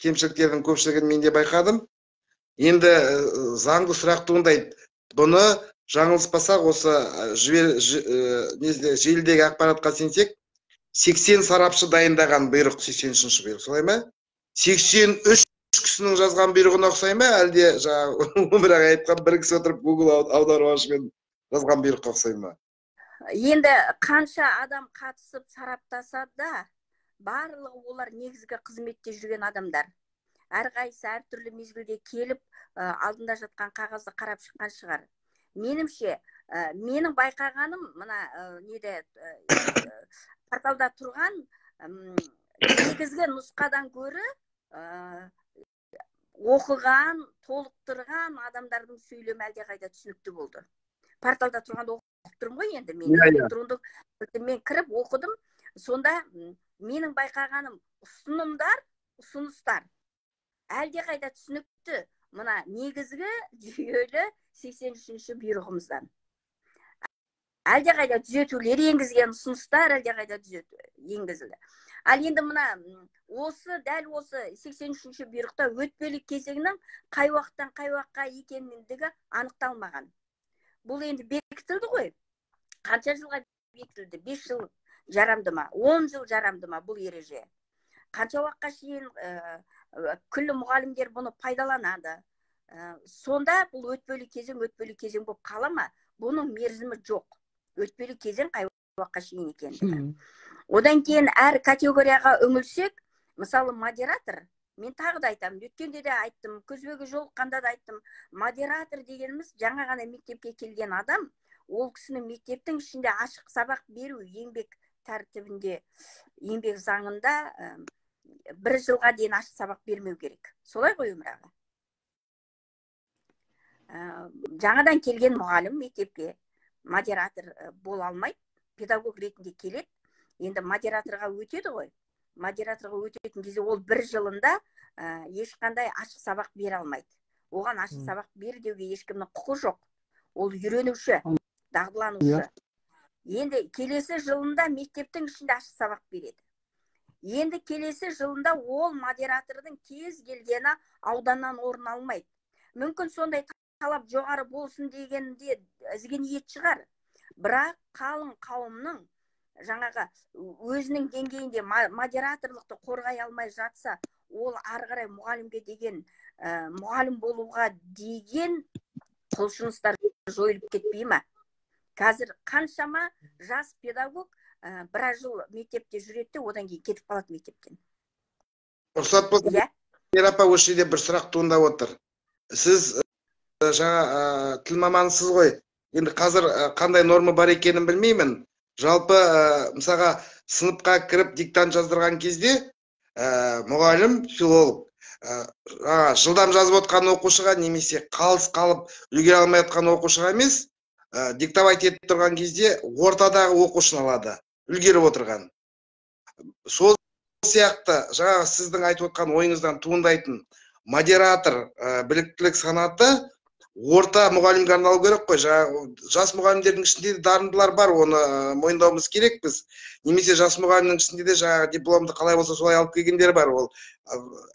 кемшіліктердің көпшілігін мен де байқадым. Енді заңды сұрақ туындайды. Бұны жаңылыспасақ, осы желідегі ақпаратқа сенсек, 80 сарапшы дайындаған бұйрық, 83-ші бұйрық, солай ма? 83 кісінің жазған бұйрығына ұқсай ма, әлде жаңа Өмір ағай айтқан бір кісі отырып Google аудармашымен жазған бұйрыққа ұқсай ма? Енді қанша адам қатысып сараптаса да, барлығы олар негізгі қызметте жүрген адамдар. Әрқайсысы әртүрлі мезгілде келіп, алдында жатқан қағазды қарап шыққан шығар. Менімше, менің байқағаным, мына неде порталда тұрған негізгі нұсқадан гөрі оқыған, толықтырған адамдардың сөйлемі әлдеқайда түсінікті болды. Порталда тұрғанда оқып тұрмын ғой енді мен электрондық тілмен кіріп оқыдым. Сонда менің байқағаным ұсынымдар, ұсыныстар әлдеқайда түсінікті мына негізгі жүйелі 83-ші бұйрығымыздан. Әлдеқайда түзетулер енгізген ұсыныстар әлдеқайда түзету енгізілді. Ал енді мына осы дәл осы 83-ші бұйрықта өтпелі кезеңнің қай уақыттан қай уақытқа екендігі анықталмаған. Бұл енді бекітілді ғой. Қанша жылға бекітілді? 5 жыл жарамды ма? 10 жыл жарамды ма бұл ереже? Қанша уақытқа шейін күллі мұғалімдер бұны пайдаланады? Сонда бұл өтпелі кезең өтпелі кезең болып қала ма? Бұның мерзімі жоқ. Өтпелі кезең қай уақытқа шейін екендігі. Одан кейін әр категорияға үңілсек, мысалы модератор, мен тағы да айтамын, өткенде де айттым, көзбе-көз жолыққанда да айттым, модератор дегеніміз жаңа ғана мектепке келген адам, ол кісінің мектептің ішінде ашық сабақ беру еңбек тәртібінде, еңбек заңында бір жылға дейін ашық сабақ бермеу керек. Солай ғой, Өмір аға? Жаңадан келген мұғалім мектепке модератор бола алмайды, педагог ретінде келеді. Енді модераторға өтеді ғой. Модераторға өтетін кезде ол бір жылында ешқандай ашық сабақ бере алмайды. Оған ашық сабақ бер деуге ешкімнің құқы жоқ. Ол үйренуші, дағдыланушы. Енді келесі жылында мектептің ішінде ашық сабақ береді. Енді келесі жылында ол модератордың кез келгені ауданнан орын алмайды. Мүмкін сондай талап жоғары болсын дегенде ізгі ниет шығар. Бірақ қалың қауымның жаңағы өзінің деңгейінде модераторлықты қорғай алмай жатса, Ол ары қарай мұғалімге деген, мұғалім болуға деген құлшыныстар жойылып кетпей ма? Қазір қаншама жас педагог біраз жыл мектепте жүреді де, одан кейін кетіп қалады мектептен. Рұқсат болса, Иә. Мира апа, осы жерде бір сұрақ туындап отыр. Сіз жаңа тіл маманысыз ғой. Енді қазір қандай норма бар екенін білмеймін. Жалпы, мысалға, сыныпқа кіріп диктант жаздырған кезде мұғалім, филолог, жаңа жылдам жазып отқан оқушыға немесе қалыс қалып үлгере алмай отқан оқушыға емес, диктовать етіп тұрған кезде ортадағы оқушыны алады, үлгеріп отырған. Сол сияқты жаңағы сіздің айтып отқан ойыңыздан туындайтын модератор біліктілік санаты орта мұғалімге арналу керек қой. Жаңағы жас мұғалімдердің ішінде де дарындылар бар, оны мойындауымыз керекпіз. Немесе жас мұғалімнің ішінде де жаңағы дипломды қалай болса солай алып келгендер бар, ол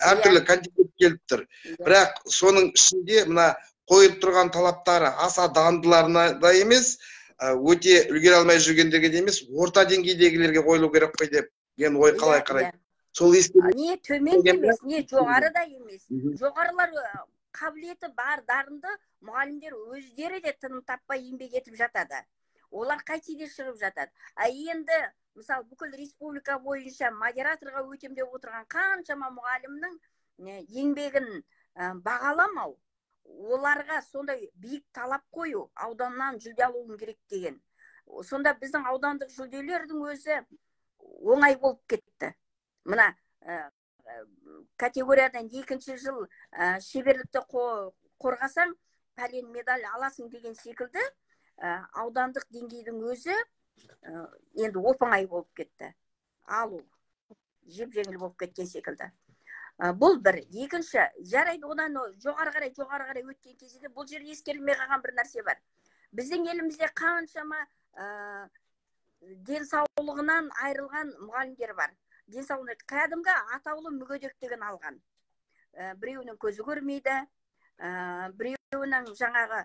әртүрлі контингент келіп тұр. Бірақ соның ішінде мына қойылып тұрған талаптары аса дарындыларына да емес, өте үлгере алмай жүргендерге де емес, орта деңгейдегілерге қойылу керек қой деп деген ой қалай қарайды? Сол ескеру Не төмен де емес, не жоғары да емес. Жоғарылар, қабілеті бар дарынды мұғалімдер өздері де тыным таппай еңбек етіп жатады, олар қайтсе де шығып жатады. А енді, мысалы, бүкіл республика бойынша модераторға өтем деп отырған қаншама мұғалімнің еңбегін бағаламау, оларға сондай биік талап қою, ауданнан жүлде алуым керек деген. Сонда біздің аудандық жүлделердің өзі оңай болып кетті. Мына категориядан екінші жыл шеберлікті қорғасаң, пәлен медаль аласың деген секілді, аудандық деңгейдің өзі енді оп оңай болып кетті. Алу жеп жеңіл болып кеткен секілді. Бұл бір. Екінші, жарайды, одан жоғары қарай өткен кезде бұл жерде ескерілмей қалған бір нәрсе бар. Біздің елімізде қаншама денсаулығынан айырылған мұғалімдер бар. Денсаулығы кәдімгі атаулы мүгедектігін алған. Біреуінің көзі көрмейді, біреуінің жаңағы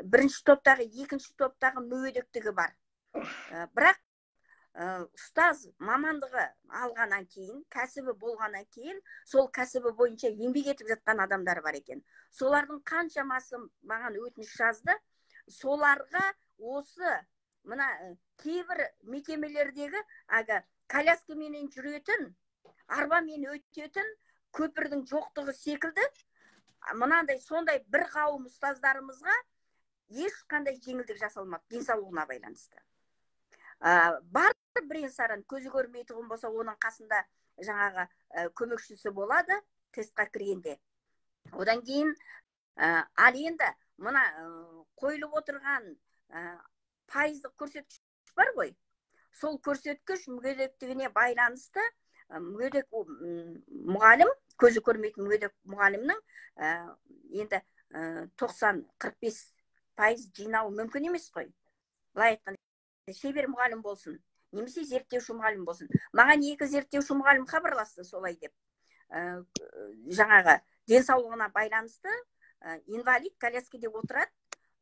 бірінші топтағы, екінші топтағы мүгедектігі бар. Бірақ ұстаз мамандығы алғаннан кейін, кәсібі болғаннан кейін, сол кәсібі бойынша еңбек етіп жатқан адамдар бар екен. Солардың қаншамасы маған өтініш жазды. Соларға осы мына кейбір мекемелердегі әлгі коляскаменен жүретін, арбамен өтетін көпірдің жоқтығы секілді, мынандай сондай бір қауым ұстаздарымызға ешқандай жеңілдік жасалмады денсаулығына байланысты. Бар бірен саран көзі көрмейтұғын болса, оның қасында жаңағы көмекшісі болады тестқа кіргенде. Одан кейін ал енді мына қойылып отырған пайыздық көрсеткіш бар ғой. Сол көрсеткіш мүгедектігіне байланысты мүгедек мұғалім, көзі көрмейтін мүгедек мұғалімнің енді 90-45% жинауы мүмкін емес қой. Былай айтқанда, шебер мұғалім болсын, немесе зерттеуші мұғалім болсын. Маған екі зерттеуші мұғалім хабарласты солай деп. Жаңағы денсаулығына байланысты инвалид, коляскеде отырады,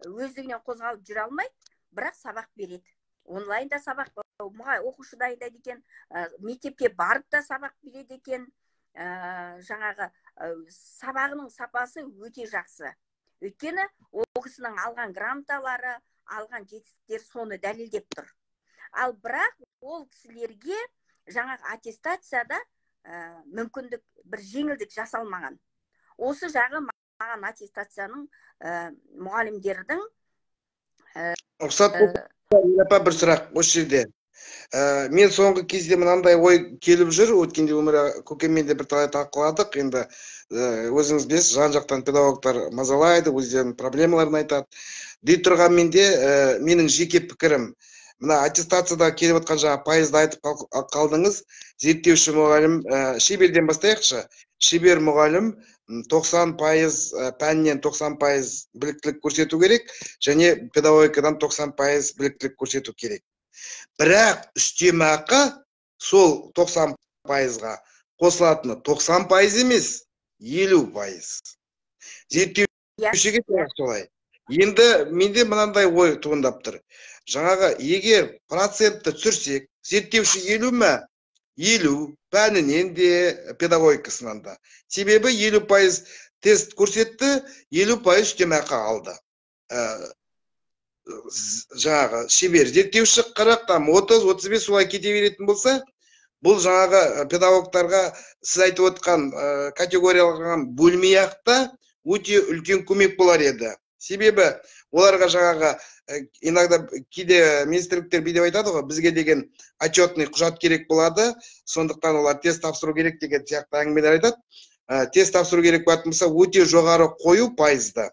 өздігінен қозғалып жүре алмайды, бірақ сабақ береді. Онлайнда сабақ оқушы дайындайды екен, мектепке барып та сабақ береді екен. Жаңағы сабағының сапасы өте жақсы. Өйткені ол кісінің алған грамоталары, алған жетістіктері соны дәлелдеп тұр. Ал бірақ ол кісілерге жаңағы аттестацияда мүмкіндік, бір жеңілдік жасалмаған. Осы жағы маған аттестацияның мұғалімдердің Рұқсат болса, апа, бір сұрақ осы жерде. Мен соңғы кезде мынандай ой келіп жүр. Өткенде Өмір көкеммен де бірталай талқыладық. Енді өзіңіз білесіз, жан жақтан педагогтар мазалайды, өздерінің проблемаларын айтады. Дей тұрғанмен де, менің жеке пікірім, мына аттестацияда келіп отқан жаңа пайызды айтып қалдыңыз. Зерттеуші мұғалім, шеберден бастайықшы. Шебер мұғалім 90%, пәннен 90% біліктілік көрсету керек және педагогикадан 90% біліктілік көрсету керек. Бірақ үстемақы сол 90%-ға қосылатыны 90% емес, 50%. Зерттеушіге солай. Енді менде мынандай ой туындап тұр. Жаңағы егер процентті түсірсек, зерттеуші 50 ме? 50 пәнінен де, педагогикасынан да. Себебі 50% тест көрсетті, 50% үстемақы алды. Жаңағы шебер зерттеуші 40, там 30, 35 солай кете беретін болса, бұл жаңағы педагогтарға сіз айтып отқан категорияларға бөлмей ақ та өте үлкен көмек болар еді. Себебі оларға жаңағы иногда кейде министрліктер бүйтіп айтады ғой, бізге деген отчетный құжат керек болады, сондықтан олар тест тапсыру керек деген сияқты әңгімелер айтады. Тест тапсыру керек болатын болса, өте жоғары қою пайызды,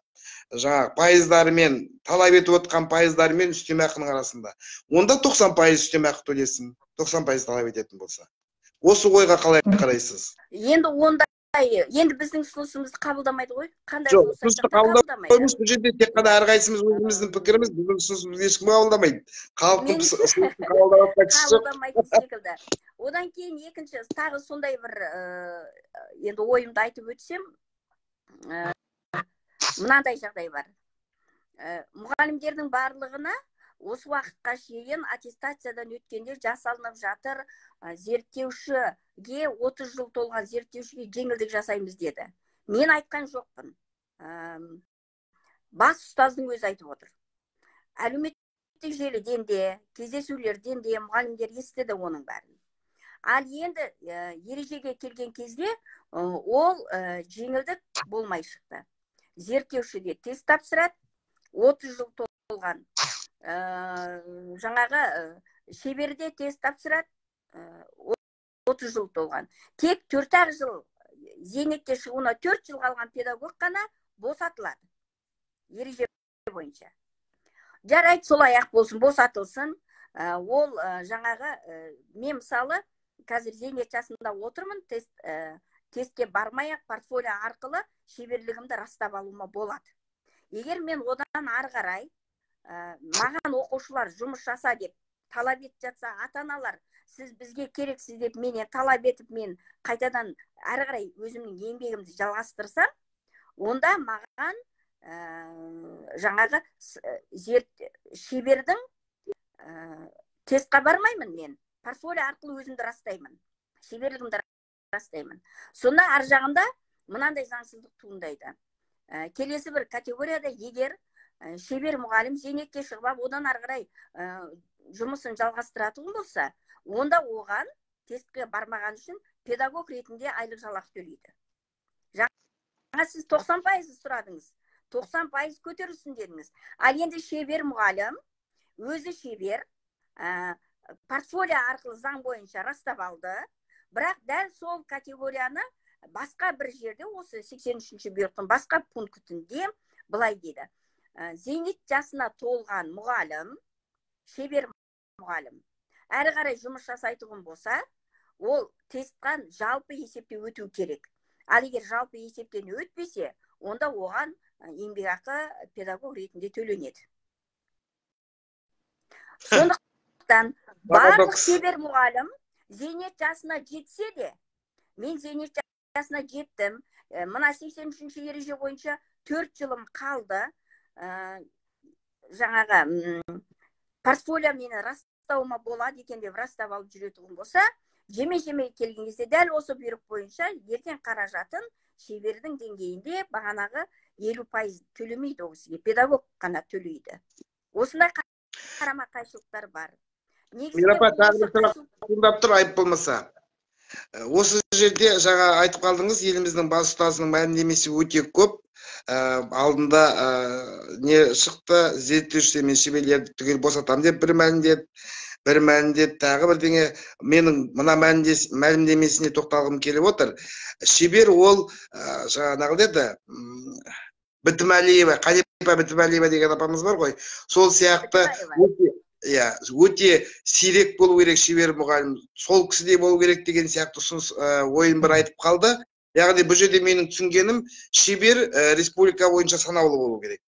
жаңағы пайыздарымен, талап етіп отқан пайыздарымен үстемақының арасында. Онда 90% үстемақы төлесін, 90% талап ететін болса. Осы ойға қалай қарайсыз? Енді онда енді біздің ұсынысымызды қабылдамайды ғой. Қандай жоқ, ұсынысты қабылдамайды. Бұл жерде тек қана әрқайсымыз өзіміздің пікіріміз, біздің ұсынысымызды ешкім қабылдамайды. Халықтың ұсынысын қабылдап қабылдамайтын секілді. Одан кейін екінші, тағы сондай бір енді ойымды айтып өтсем, мынандай жағдай бар. Мұғалімдердің барлығына осы уақытқа шейін аттестациядан өткенде жасалынып жатыр, зерттеушіге 30 жыл толған зерттеушіге жеңілдік жасаймыз деді. Мен айтқан жоқпын. Бас ұстаздың өзі айтып отыр. Әлеуметтік желіден де, кездесулерден де мұғалімдер естіді оның бәрін. Ал енді ережеге келген кезде ол жеңілдік болмай шықты. Зерттеуші де тест тапсырады, 30 жыл толған. Жаңағы шеберде тест тапсырады, 30 жыл толған. Тек 4 жыл зейнетке шығуына 4 жыл қалған педагог қана босатылады ереже бойынша. Жарайды, солай ақ болсын, босатылсын. Ол жаңағы мен мысалы қазір зейнет жасында отырмын, тестке бармай ақ портфолио арқылы шеберлігімді растап алуыма болады. Егер мен одан ары қарай маған оқушылар жұмыс жаса деп талап етіп жатса, ата-аналар сіз бізге керексіз деп менен талап етіп, мен қайтадан әрі қарай өзімнің еңбегімді жалғастырсам, онда маған жаңағы шебердің тестқа бармаймын, мен портфолио арқылы өзімді растаймын, шеберлігімді растаймын. Сонда ар жағында мынандай заңсыздық туындайды. Келесі бір категорияда егер шебер мұғалім зейнетке шығып алып, одан ары қарай жұмысын жалғастыратын болса, онда оған тестке бармаған үшін педагог ретінде айлық жалақы төлейді. Жаңа сіз 90% сұрадыңыз, 90% көтерілсін дедіңіз. Ал енді шебер мұғалім өзі шебер, портфолио арқылы заң бойынша растап алды, бірақ дәл сол категорияны басқа бір жерде, осы 83-ші бұйрықтың басқа пунктінде былай дейді. Зейнет жасына толған мұғалім, шебер мұғалім, әрі қарай жұмыс жасайтұғын болса, ол тесттен жалпы есепте өту керек. Ал егер жалпы есептен өтпесе, онда оған еңбекақы педагог ретінде төленеді. Сондықтан барлық шебер мұғалім зейнет жасына жетсе де, мен зейнет жасына жеттім, мына 83-ші ереже бойынша 4 жылым қалды, жаңағы портфолио мені растауыма болады екен деп растап алып жүретұғын болса, жеме-жеме келген кезде дәл осы бұйрық бойынша ертең қаражатын шебердің деңгейінде бағанағы 50% төлемейді, ол кісіге педагог қана төлейді. Осындай қарама-қайшылықтар бар. Мира апа, тағы бір сұрақ туындап тұр, айып болмаса. Осы жерде жаңа айтып қалдыңыз, еліміздің бас ұстазының мәлімдемесі өте көп. Алдында не шықты, зерттеушілер мен шеберлерді түгел босатамын деп бір мәлімдеді, бір мәлімдеді, тағы бірдеңе. Менің мына мәлімдемесіне тоқталғым келіп отыр. Шебер ол жаңағы деді, Бітімәлиева, Қалипа Бітімәлиева деген апамыз бар ғой. Сол сияқты өте сирек болу керек шебер мұғалім, сол кісідей болу керек деген сияқты ұсыныс ойын бір айтып қалды. Яғни бұл жерде менің түсінгенім, шебер республика бойынша санаулы болу керек,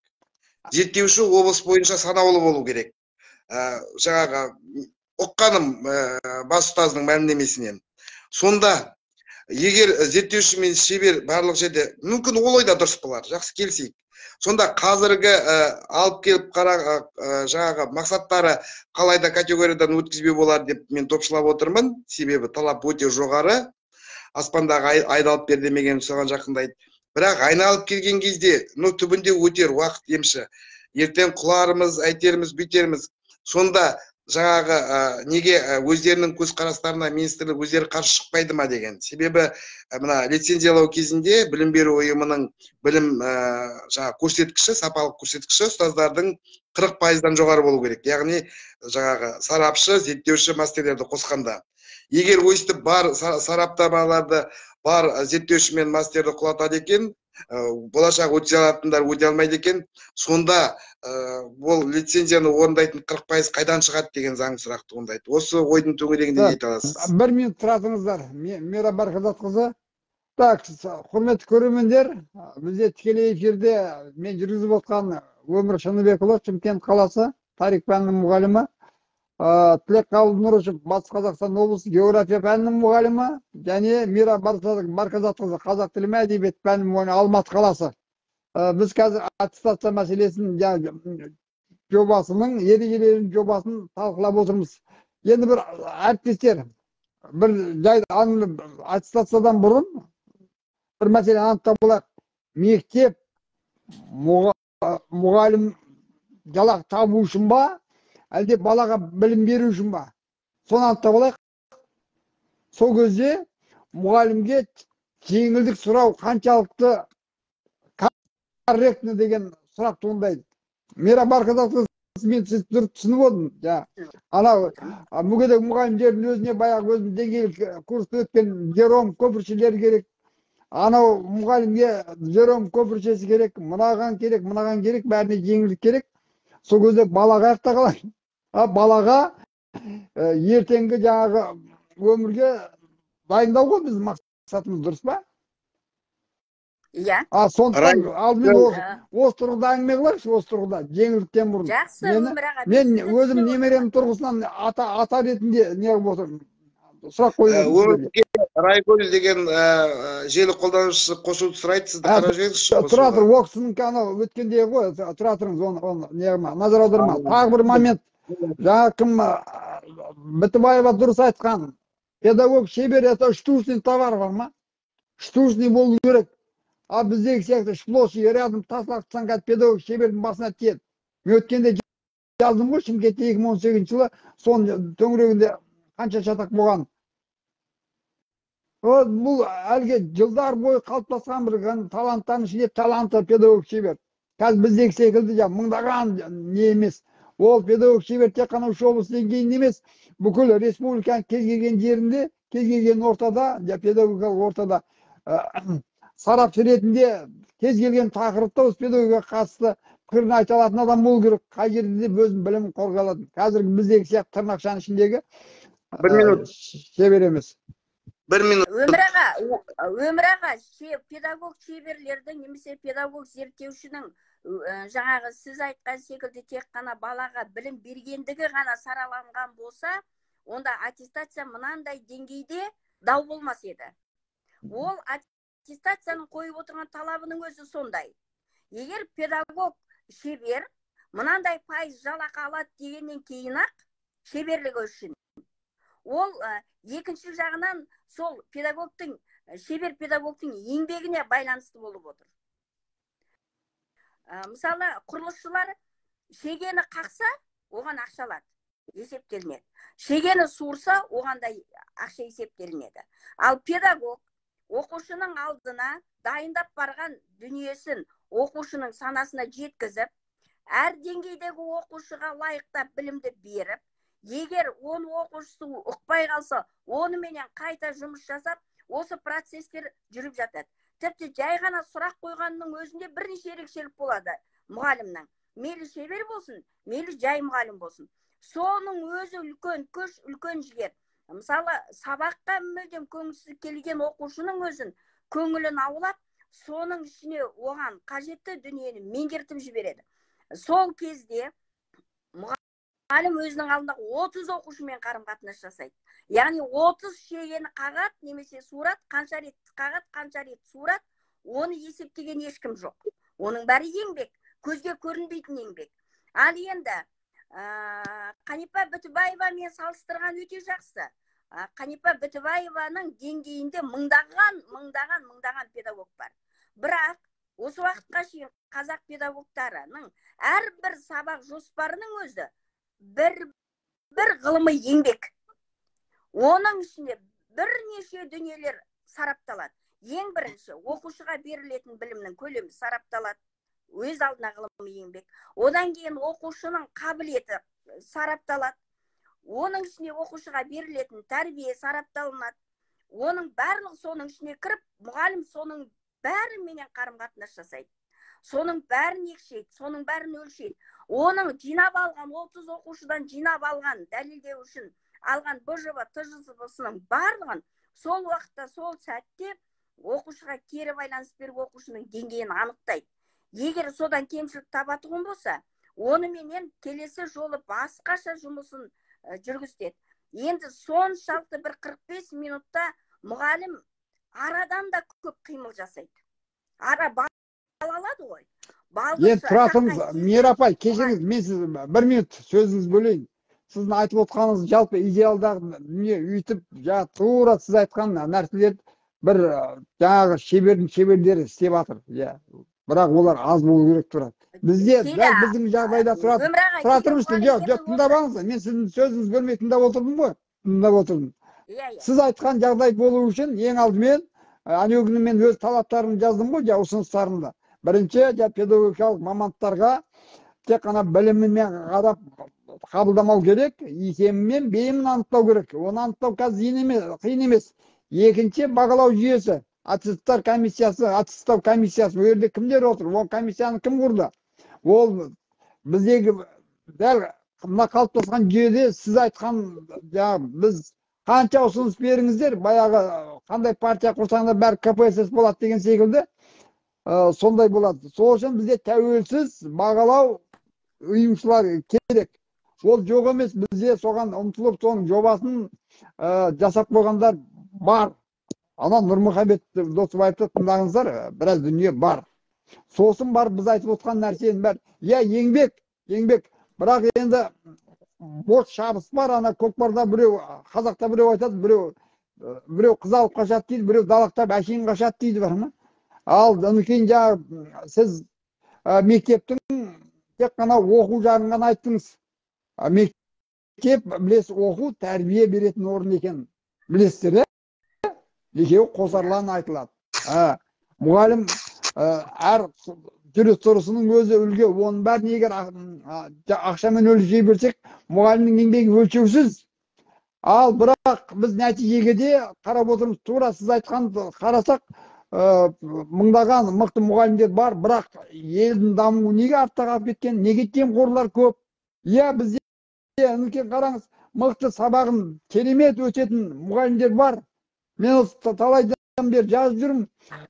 зерттеуші облыс бойынша санаулы болу керек. Жаңағы ұққаным бас ұстаздың мәлімдемесінен. Сонда егер зерттеуші мен шебер барлық жерде, мүмкін ол ойда дұрыс болар, жақсы келісейік. Сонда қазіргі алып келіп жаңағы мақсаттары қалайда категориядан өткізбеу болар деп мен топшылап отырмын. Себебі талап өте жоғары. Аспандағы айдалып бер демеген соған жақындайды. Бірақ айналып келген кезде, ну, түбінде өтер уақыт емші. Ертең құларымыз, әйтеріміз, бүйтерміз. Сонда жаңағы неге өздерінің көзқарастарына министрлік өздері қарсы шықпайды ма деген. Себебі мына лицензиялау кезінде білім беру ұйымының білім жаңағы көрсеткіші, сапалық көрсеткіші ұстаздардың 40%-дан жоғары болу керек. Яғни жаңағы сарапшы, зерттеуші мастерлерді қосқанда. Егер өстіп бар сараптамаларды, бар зерттеуші мен мастерді құлатады екен, болашақ өте алатындар өте алмайды екен, сонда бұл лицензияны орындайтын 40% қайдан шығады деген заң сұрақ туындайды. Осы ойдың төңірегінде не айта аласыз? Бір минут тұратыңыздар, Мира Барқазатқызы. Так, құрметті көрермендер, бізде тікелей эфирде мен жүргізіп отқан Өмір Шыныбекұлы, Шымкент қаласы, тарих пәнінің мұғалімі, Тілекқабыл Нұрышев, Батыс Қазақстан облысы география пәнінің мұғалімі, және Мира Барқазатқызы, қазақ тілі мен әдебиет пәнінің мұғалімі, Алматы қаласы. Біз қазір аттестация мәселесін, жобасының, ережелерінің жобасын талқылап отырмыз. Енді бір әріптестер, бір жай аттестациядан бұрын бір мәселені анықтап алайық. Мектеп мұғалім жалақы табу үшін ба, әлде балаға білім беру үшін ба? Соны анықтап алайық. Сол кезде мұғалімге жеңілдік сұрау қаншалықты корректні деген сұрақ туындайды. Мира Барқазатқызы, мен сізді дұрыс түсініп отырмын. Анау мүгедек мұғалімдердің өзіне баяғы өзінің деңгейлік курсты өткен Жером көпіршелері керек. Анау мұғалімге Жером көпіршесі керек, мынаған керек, мынаған керек, бәріне жеңілдік керек. Сол кезде бала қаяқта қалады? Балаға ертеңгі жаңағы өмірге дайындау ғой біздің мақсатымыз, дұрыс па? Иә. Сондықтан алдымен осы тұрғыда әңгіме қылайықшы, осы тұрғыда жеңілдіктен бұрын. Жақсы, Өмір аға. Мен өзім немерем тұрғысынан ата ретінде не қылып отырмын. Сұрақ қойып отырмын. Райгүл деген желі қолданушысы қосуды сұрайды, сізді қарап жіберіңізші. Тұра тұр, ол кісінікі анау өткендегі ғой, тұра тұрыңыз, оны не қылма, назар аударма. Тағы бір момент, жаңа кім Бітібаева дұрыс айтқан, педагог шебер это штучный товар бар ма? Штучный болу керек. А біздегі сияқты сплошь и рядом тас лақтырсаң қазір педагог шебердің басына тиеді. Мен өткенде жаздым ғой, Шымкентте 2018 жылы соның төңірегінде қанша шатақ болған. Бұл әлгі жылдар бойы қалыптасқан бір таланттардың ішінде талантты педагог шебер. Қазір біздегі секілді мыңдаған не емес. Ол педагог шебер тек қана үш облыс деңгейінде емес, бүкіл республиканың кез келген жерінде, кез келген ортада, педагогикалық ортада сарапшы ретінде кез келген тақырыпта осы педагогикаға қатысты пікірін айта алатын адам болу керек. Қай жерде де өзінің білімін қорғай алатын. Қазіргі біздегі сияқты тырнақшаның ішіндегі бір минут шебер емес. Бір минут. Өмір аға, педагог шеберлердің немесе педагог зерттеушінің жаңағы сіз айтқан секілді тек қана балаға білім бергендігі ғана сараланған болса, онда аттестация мынандай деңгейде дау болмас еді. Ол аттестацияның қойып отырған талабының өзі сондай. Егер педагог шебер мынандай пайыз жалақы алады дегеннен кейін ақ шеберлігі үшін, ол екінші жағынан сол педагогтың, шебер педагогтың еңбегіне байланысты болып отыр. Мысалы, құрылысшылар шегені қақса, оған ақша алады, есептелінеді. Шегені суырса, оған да ақша есептелінеді. Ал педагог оқушының алдына дайындап барған дүниесін оқушының санасына жеткізіп, әр деңгейдегі оқушыға лайықтап білімді беріп, егер оны оқушысы ұқпай қалса, оныменен қайта жұмыс жасап, осы процестер жүріп жатады. Тіпті жай ғана сұрақ қойғанның өзінде бірнеше ерекшелік болады мұғалімнің. Мейлі шебер болсын, мейлі жай мұғалім болсын. Соның өзі үлкен күш, үлкен жігер. Мысалы, сабаққа мүлдем көңілсіз келген оқушының өзін көңілін аулап, соның ішіне оған қажетті дүниені меңгертіп жібереді. Сол кезде мұғалім өзінің алдында 30 оқушымен қарым-қатынас жасайды. Яғни 30 шегені қағады немесе сурат, қанша рет қағады, қанша рет сурат, оны есептеген ешкім жоқ. Оның бәрі еңбек, көзге көрінбейтін еңбек. Ал енді Қанипа Бітібаевамен салыстырған өте жақсы. Қанипа Бітібаеваның деңгейінде мыңдаған, мыңдаған, мыңдаған педагог бар. Бірақ осы уақытқа шейін қазақ педагогтарының әрбір сабақ жоспарының өзі бір ғылыми еңбек. Оның ішінде бірнеше дүниелер сарапталады. Ең бірінші оқушыға берілетін білімнің көлемі сарапталады. Өз алдына ғылыми еңбек. Одан кейін оқушының қабілеті сарапталады. Оның ішіне оқушыға берілетін тәрбие сарапталынады. Оның барлығы соның ішіне кіріп, мұғалім соның бәріменен қарым-қатынас жасайды. Соның бәрін екшейді, соның бәрін өлшейді. Оның жинап алған 30 оқушыдан жинап алған дәлелдеу үшін алған БЖВ, ТЖС-сының барлығын сол уақытта, сол сәтте оқушыға кері байланыс беріп, оқушының деңгейін анықтайды. Егер содан кемшілік табатұғын болса, оныменен келесі жолы басқаша жұмысын жүргізеді. Енді соншалықты бір 45 минутта мұғалім арадан да көп қимыл жасайды. Ара бал алады ғой. Енді тұра тұрыңыз, Мейра апай, кешіріңіз, мен сіз бір минут сөзіңізді бөлейін. Сіздің айтып отқаныңыз жалпы идеалдағы дүние, өйтіп жаңа тура сіз айтқан нәрселер бір жаңағы шебердің шеберлері істеп жатыр. Иә. Бірақ олар аз болу керек тұрады. Бізде дәл біздің жағдайда тұрады. Тұра тұрыңызшы, жоқ, жоқ, тыңдап алыңыз. Мен сіздің сөзіңізді бөлмей тыңдап отырдым ғой. Тыңдап отырдым. Сіз айтқан жағдай болу үшін ең алдымен әнеу күні мен өз талаптарымды жаздым ғой, жаңа ұсыныстарымды. Бірінші, жаңа педагогикалық мамандықтарға тек қана білімімен қарап қабылдамау керек, икемі мен бейімін анықтау керек. Оны анықтау қазір қиын емес. Екінші, бағалау жүйесі. Аттестаттар комиссиясы, аттестаттау комиссиясы, ол жерде кімдер отыр, ол комиссияны кім құрды? Ол біздегі дәл мына қалыптасқан жүйеде сіз айтқан жаңа біз қанша ұсыныс беріңіздер, баяғы қандай партия құрсаңдар бәрі КПСС болады деген секілді, сондай болады. Сол үшін бізде тәуелсіз бағалау ұйымшылар керек. Ол жоқ емес, бізде соған ұмтылып, соның жобасын жасап қойғандар бар. Ана Нұрмұхамед Досыбаевты тыңдаңыздар, біраз дүние бар. Сосын барып біз айтып отқан нәрсенің бәрі, иә, еңбек, еңбек. Бірақ енді бос шабыс бар, ана көкпарда біреу, қазақта біреу айтады, біреу қыз алып қашады дейді, біреу далақтап әшейін қашады дейді, бар ма? Ал одан кейін жаңағы сіз мектептің тек қана оқу жағын ғана айттыңыз. Мектеп, білесіз, оқу тәрбие беретін орын екен. Білесіздер, екеуі қосарлан айтылады. Мұғалім әр жүріс тұрысының өзі үлгі, оның бәрін егер ақшамен өлшей берсек, мұғалімнің еңбегі өлшеусіз. Ал бірақ біз нәтижеге де қарап отырмыз. Тура сіз айтқан қарасақ, мыңдаған мықты мұғалімдер бар, бірақ елдің дамуы неге артта қалып кеткен, неге жемқорлар көп? Иә, бізде үлкен қараңыз, мықты сабағын керемет өтетін мұғалімдер бар. Мен осы талайдан бері жазып жүрмін.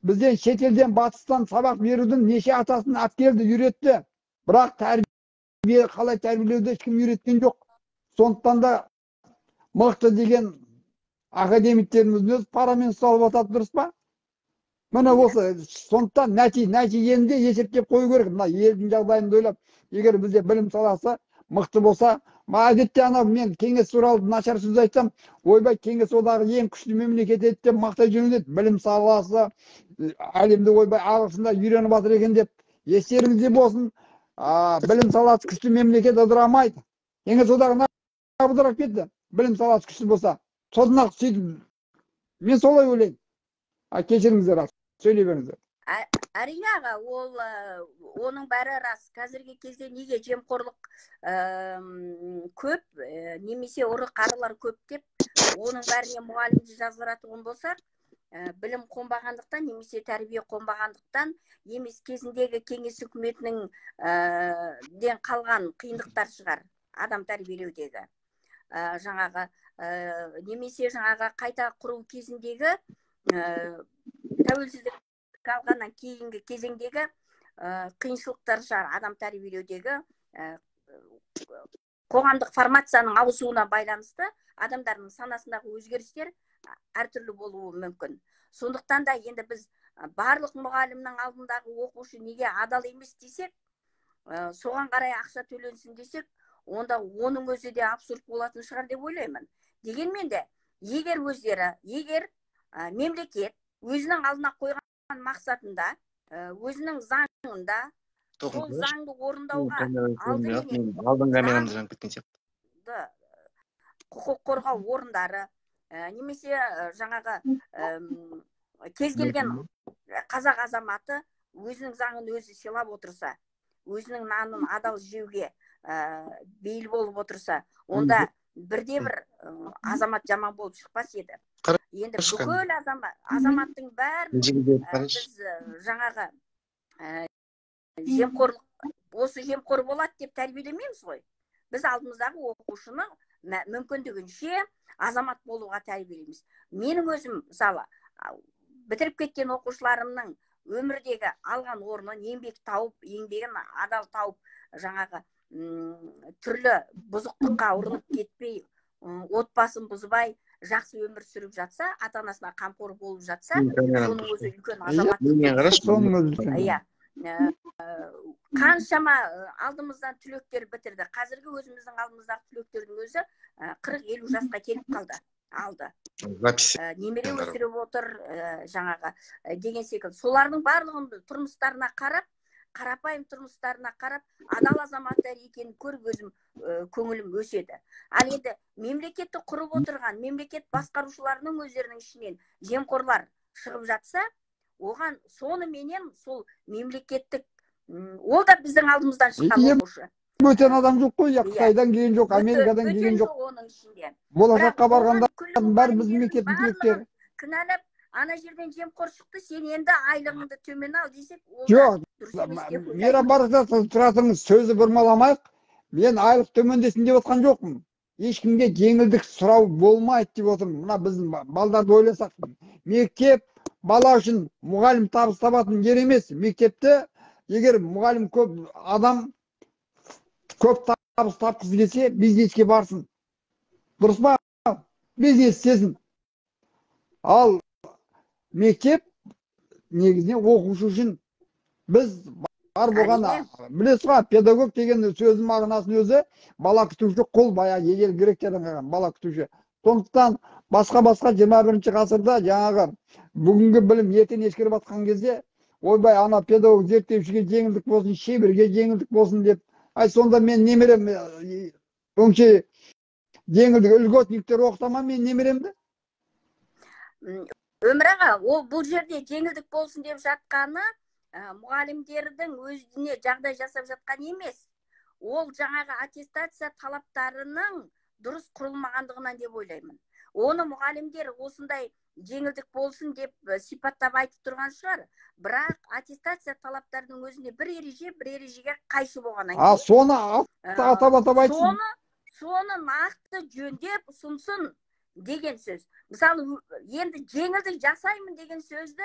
Бізден шетелден, батыстан сабақ берудің неше атасын алып келді, үйретті. Бірақ тәрбие, қалай тәрбиелеуді ешкім үйреткен жоқ. Сондықтан да мықты деген академиктеріміздің өзі парамен ұсталып жатады, дұрыс па? Міне осы, сондықтан нәтижені де есептеп қою керек. Мына елдің жағдайын ойлап, егер бізде білім саласы мықты болса, әдетте ана мен кеңес туралы нашар сөз айтсам, ойбай, кеңес одағы ең күшті мемлекет еді деп мақтай жөнеледі. Білім саласы әлемде ойбай ағылшындар үйреніп жатыр екен деп. Естеріңізде болсын, білім саласы күшті мемлекет ыдырамайды. Кеңес одағы ыдырап кетті, білім саласы күшті болса. Содан ақ сөйтіп, мен солай ойлаймын. Кешіріңіздер, сөйлей беріңіздер. Әрине аға, ол оның бәрі рас. Қазіргі кезде неге жемқорлық көп, немесе ұры қарылар көп деп, оның бәріне мұғалімді жазғыратұғын болсақ, білім қонбағандықтан немесе тәрбие қонбағандықтан емес, кезіндегі кеңес үкіметінің ден қалған қиындықтар шығар адам тәрбиелеудегі. Жаңағы немесе жаңағы қайта құру кезіндегі тәуелсіздік алғаннан кейінгі кезеңдегі қиыншылықтар шығар адам тәрбиелеудегі қоғамдық формацияның ауысуына байланысты адамдардың санасындағы өзгерістер әртүрлі болуы мүмкін. Сондықтан да енді біз Барлық мұғалімнің алдындағы оқушы неге адал емес десек, соған қарай ақша төленсін десек, онда оның өзі де абсурд болатын шығар деп ойлаймын. Дегенмен де, егер өздері, егер мемлекет өзінің алдына қойған мақсатында, өзінің заңында, сол заңды орындауға алдымен құқық қорғау орындары, немесе жаңағы кез келген қазақ азаматы өзінің заңын өзі сыйлап отырса, өзінің нанын адал жеуге бейіл болып отырса, онда бірде-бір азамат жаман болып шықпас еді. Енді бүкіл азаматтың бәрін біз жаңағы жемқорлық, осы жемқор болады деп тәрбиелемейміз ғой. Біз алдымыздағы оқушыны мүмкіндігінше азамат болуға тәрбиелейміз. Менің өзім, мысалы, бітіріп кеткен оқушыларымның өмірдегі алған орнын еңбек тауып, еңбегін адал тауып, жаңағы түрлі бұзықтыққа ұрынып кетпей, отбасын бұзбай, жақсы өмір сүріп жатса, ата-анасына қамқор болып жатса, соның өзі үлкен азаматтық. Иә. Қаншама алдымыздан түлектер бітірді. Қазіргі өзіміздің алдымыздағы түлектердің өзі 40-50 жасқа келіп қалды. Алды. Немере өсіріп отыр, жаңағы деген секілді. Солардың барлығын тұрмыстарына қарап, қарапайым тұрмыстарына қарап, адал азаматтар екенін көріп өзім көңілім өседі. Ал енді мемлекетті құрып отырған мемлекет басқарушыларының өздерінің ішінен жемқорлар шығып жатса, оған соныменен сол мемлекеттік, ол да біздің алдымыздан шыққан оқушы. Бөтен адам жоқ қой, я Қытайдан келген жоқ, Америкадан келген жоқ. Оның ішінде. Болашаққа барғанда бәрі біздің мемлекеттің түлектері. Кінәлап, ана жерден жемқор шықты, сен енді айлығыңды төмен ал десек, ол жоқ, дұрыс емес деп ойлаймын. Мейрам Барақзатқызы, тұра тұрыңыз, сөзді бұрмаламайық. Мен айлық төмендесін деп отқан жоқпын. Ешкімге жеңілдік сұрау болмайды деп отырмын. Мына біздің балдарды ойласақ, мектеп бала үшін мұғалім табыс табатын жер емес. Мектепте егер мұғалім көп адам көп табыс тапқысы келсе, бизнеске барсын. Дұрыс па? Бизнес істесін. Ал мектеп негізінен оқушы үшін біз бар болған, білесіз ғой, педагог деген сөздің мағынасының өзі бала күтуші құл, баяғы ежел гректерден қалған бала күтуші. Сондықтан басқа-басқа 21 ғасырда жаңағы бүгінгі білім ертең ескіріп жатқан кезде, ойбай, ана педагог зерттеушіге жеңілдік болсын, шеберге жеңілдік болсын деп, ай сонда мен немерем өңше жеңілдік льготниктер оқыта ма мен немеремді? Өмір аға, ол бұл жерде жеңілдік болсын деп жатқаны мұғалімдердің өзіне жағдай жасап жатқан емес. Ол жаңағы аттестация талаптарының дұрыс құрылмағандығынан деп ойлаймын. Оны мұғалімдер осындай жеңілдік болсын деп сипаттап айтып тұрған шығар. Бірақ аттестация талаптарының өзінде бір ереже, бір ережеге қайшы болғаннан кейін. Соны атап айтсын. Соны нақты жөндеп ұсынсын деген сөз. Мысалы, енді жеңілдік жасаймын деген сөзді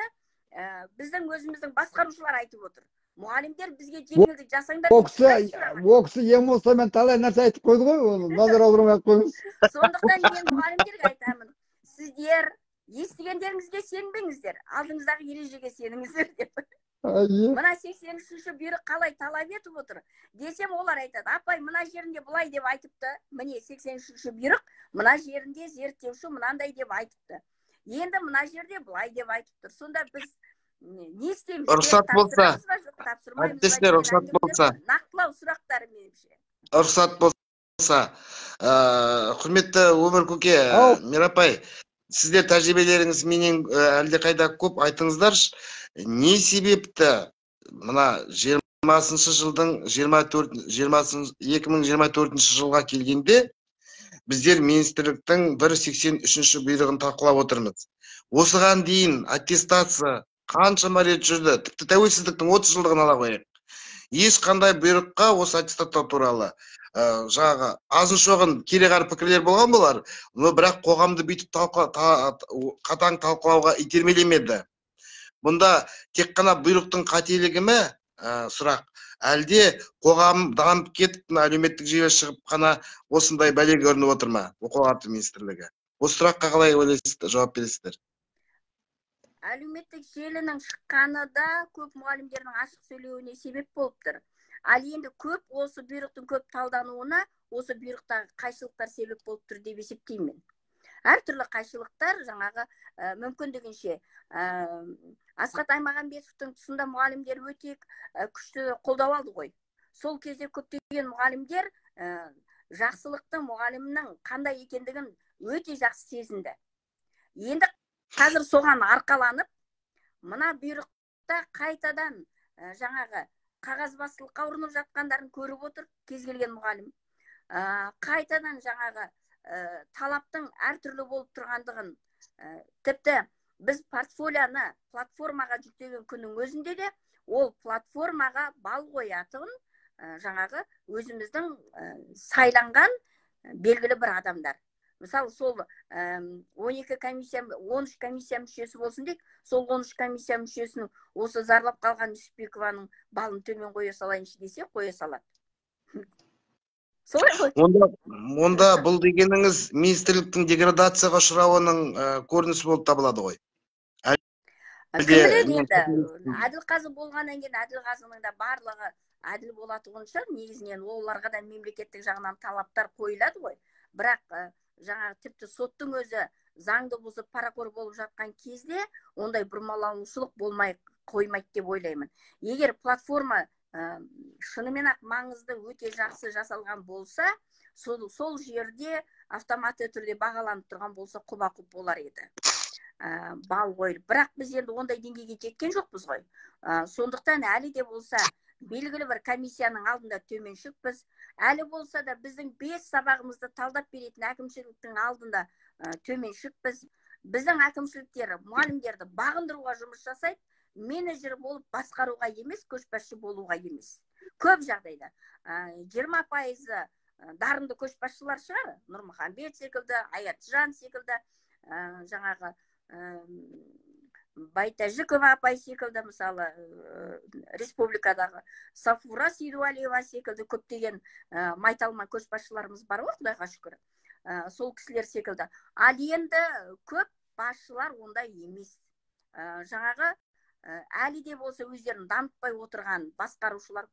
біздің өзіміздің басқарушылар айтып отыр. Мұғалімдер бізге жеңілдік жасаңдар. О кісі эмоциямен талай нәрсе айтып қойды ғой, оны назар аудармай ақ қойыңыз. Сондықтан мен мұғалімдерге айтамын, сіздер естігендеріңізге сенбеңіздер, алдыңыздағы ережеге сеніңіздер деп. Мына 83-ші бұйрық қалай талап етіп отыр десем, олар айтады, апай, мына жерінде былай деп айтыпты, міне 83-ші бұйрық, мына жерінде зерттеуші мынандай деп айтыпты, енді мына жерде былай деп айтып тұр. Сонда біз не істейміз? Рұқсат болса, әріптестер, рұқсат болса, нақтылау сұрақтары меніңше. Рұқсат болса, құрметті Өмір көке, Мейрапай, сіздер тәжірибелеріңіз менен әлдеқайда көп, айтыңыздаршы, не себепті мына 20 жылдың 2024 жылға келгенде біздер министрліктің 183-ші бұйрығын талқылап отырмыз. Осыған дейін аттестация қаншама рет жүрді, тіпті тәуелсіздіктің 30 жылдығын ала қояйық. Ешқандай бұйрыққа осы аттестаттау туралы жаңағы азын шоғын кереғар пікірлер болған болар, но бірақ қоғамды бүйтіп қатаң талқылауға итермелемеді. Бұнда тек қана бұйрықтың қателігі ме сұрақ, әлде қоғам дамып кетіп, әлеуметтік желі шығып қана осындай бәле көрініп отыр ма? Оқу ағарту министрлігі. Осы сұраққа қалай ойлайсыздар, жауап бересіздер? Әлеуметтік желінің шыққаны да көп мұғалімдердің ашық сөйлеуіне себеп болып тұр. Ал енді көп осы бұйрықтың көп талдануына осы бұйрықтағы қайшылықтар себеп болып тұр деп есептеймін. Әртүрлі қайшылықтар жаңағы мүмкіндігінше Асхат Аймағамбетовтің тұсында мұғалімдер өте күшті қолдау алды ғой. Сол кезде көптеген мұғалімдер жақсылықтың, мұғалімнің қандай екендігін өте жақсы сезінді. Енді қазір соған арқаланып, мына бұйрықта қайтадан жаңағы қағазбастылыққа ұрынып жатқандарын көріп отыр кез келген мұғалім. Қайтадан жаңағы талаптың әртүрлі болып тұрғандығын, тіпті біз портфолионы платформаға жүктеген күннің өзінде де ол платформаға бал қоятын жаңағы өзіміздің сайланған белгілі бір адамдар. Мысалы, сол 12 комиссия, 13 комиссия мүшесі болсын дейік, сол 13 комиссия мүшесінің осы зарлап қалған Нүсіпбекованың балын төмен қоя салайыншы десе, қоя салады. Солай ғой. Онда бұл дегеніңіз министрліктің деградацияға ұшырауының көрінісі болып табылады ғой. Кім біледі енді, Әділқазы болғаннан кейін Әділқазының да барлығы әділ болатұғын шығар, негізінен оларға да мемлекеттік жағынан талаптар қойылады ғой. Бірақ жаңағы тіпті соттың өзі заңды бұзып парақор болып жатқан кезде ондай бұрмаланушылық болмай қоймайды деп ойлаймын. Егер платформа шынымен ақ маңызды, өте жақсы жасалған болса, сол жерде автоматты түрде бағаланып тұрған болса, құба-құп болар еді. Бал қойылып. Бірақ біз енді ондай деңгейге жеткен жоқпыз ғой. Сондықтан әлі де болса белгілі бір комиссияның алдында төменшікпіз. Әлі болса да біздің 5 сабағымызды талдап беретін әкімшіліктің алдында төменшікпіз. Біздің әкімшіліктер мұғалімдерді бағындыруға жұмыс жасайды, менеджер болып басқаруға емес, көшбасшы болуға емес. Көп жағдайда 20% дарынды көшбасшылар шығар, Нұрмұхамбет секілді, Аятжан секілді, жаңағы Байтәжікова апай секілді, мысалы, республикадағы Сафура Сейдуалиева секілді көптеген майталма көшбасшыларымыз бар ғой, Құдайға шүкір. Сол кісілер секілді. Ал енді көп басшылар ондай емес. Жаңағы әлі де болса өздерін дамытпай отырған басқарушылар,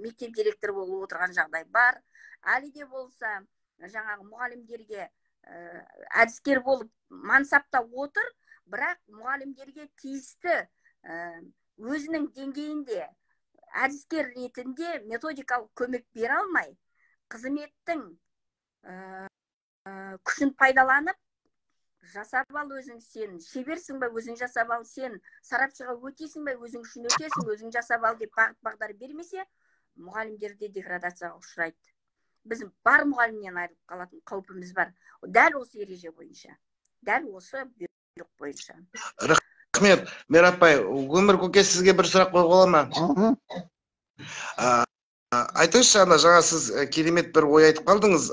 мектеп директоры болып отырған жағдай бар. Әлі де болса жаңағы мұғалімдерге әдіскер болып мансапта отыр, бірақ мұғалімдерге тиісті өзінің деңгейінде әдіскер ретінде методикалық көмек бере алмай, қызметтің күшін пайдаланып, жасап ал өзің, сен шеберсің бе, өзің жасап ал, сен сарапшыға өтесің бе, өзің үшін өтесің, өзің жасап ал деп бағыт бағдар бермесе, мұғалімдер де деградацияға ұшырайды. Біз бар мұғалімнен айырылып қалатын қаупіміз бар. Дәл осы ереже бойынша, дәл осы бұйрық бойынша. Рахмет, Мейрам апай. Өмір көке, сізге бір сұрақ қоюға бола ма? Айтыңызшы, ана жаңа сіз керемет бір ой айтып қалдыңыз,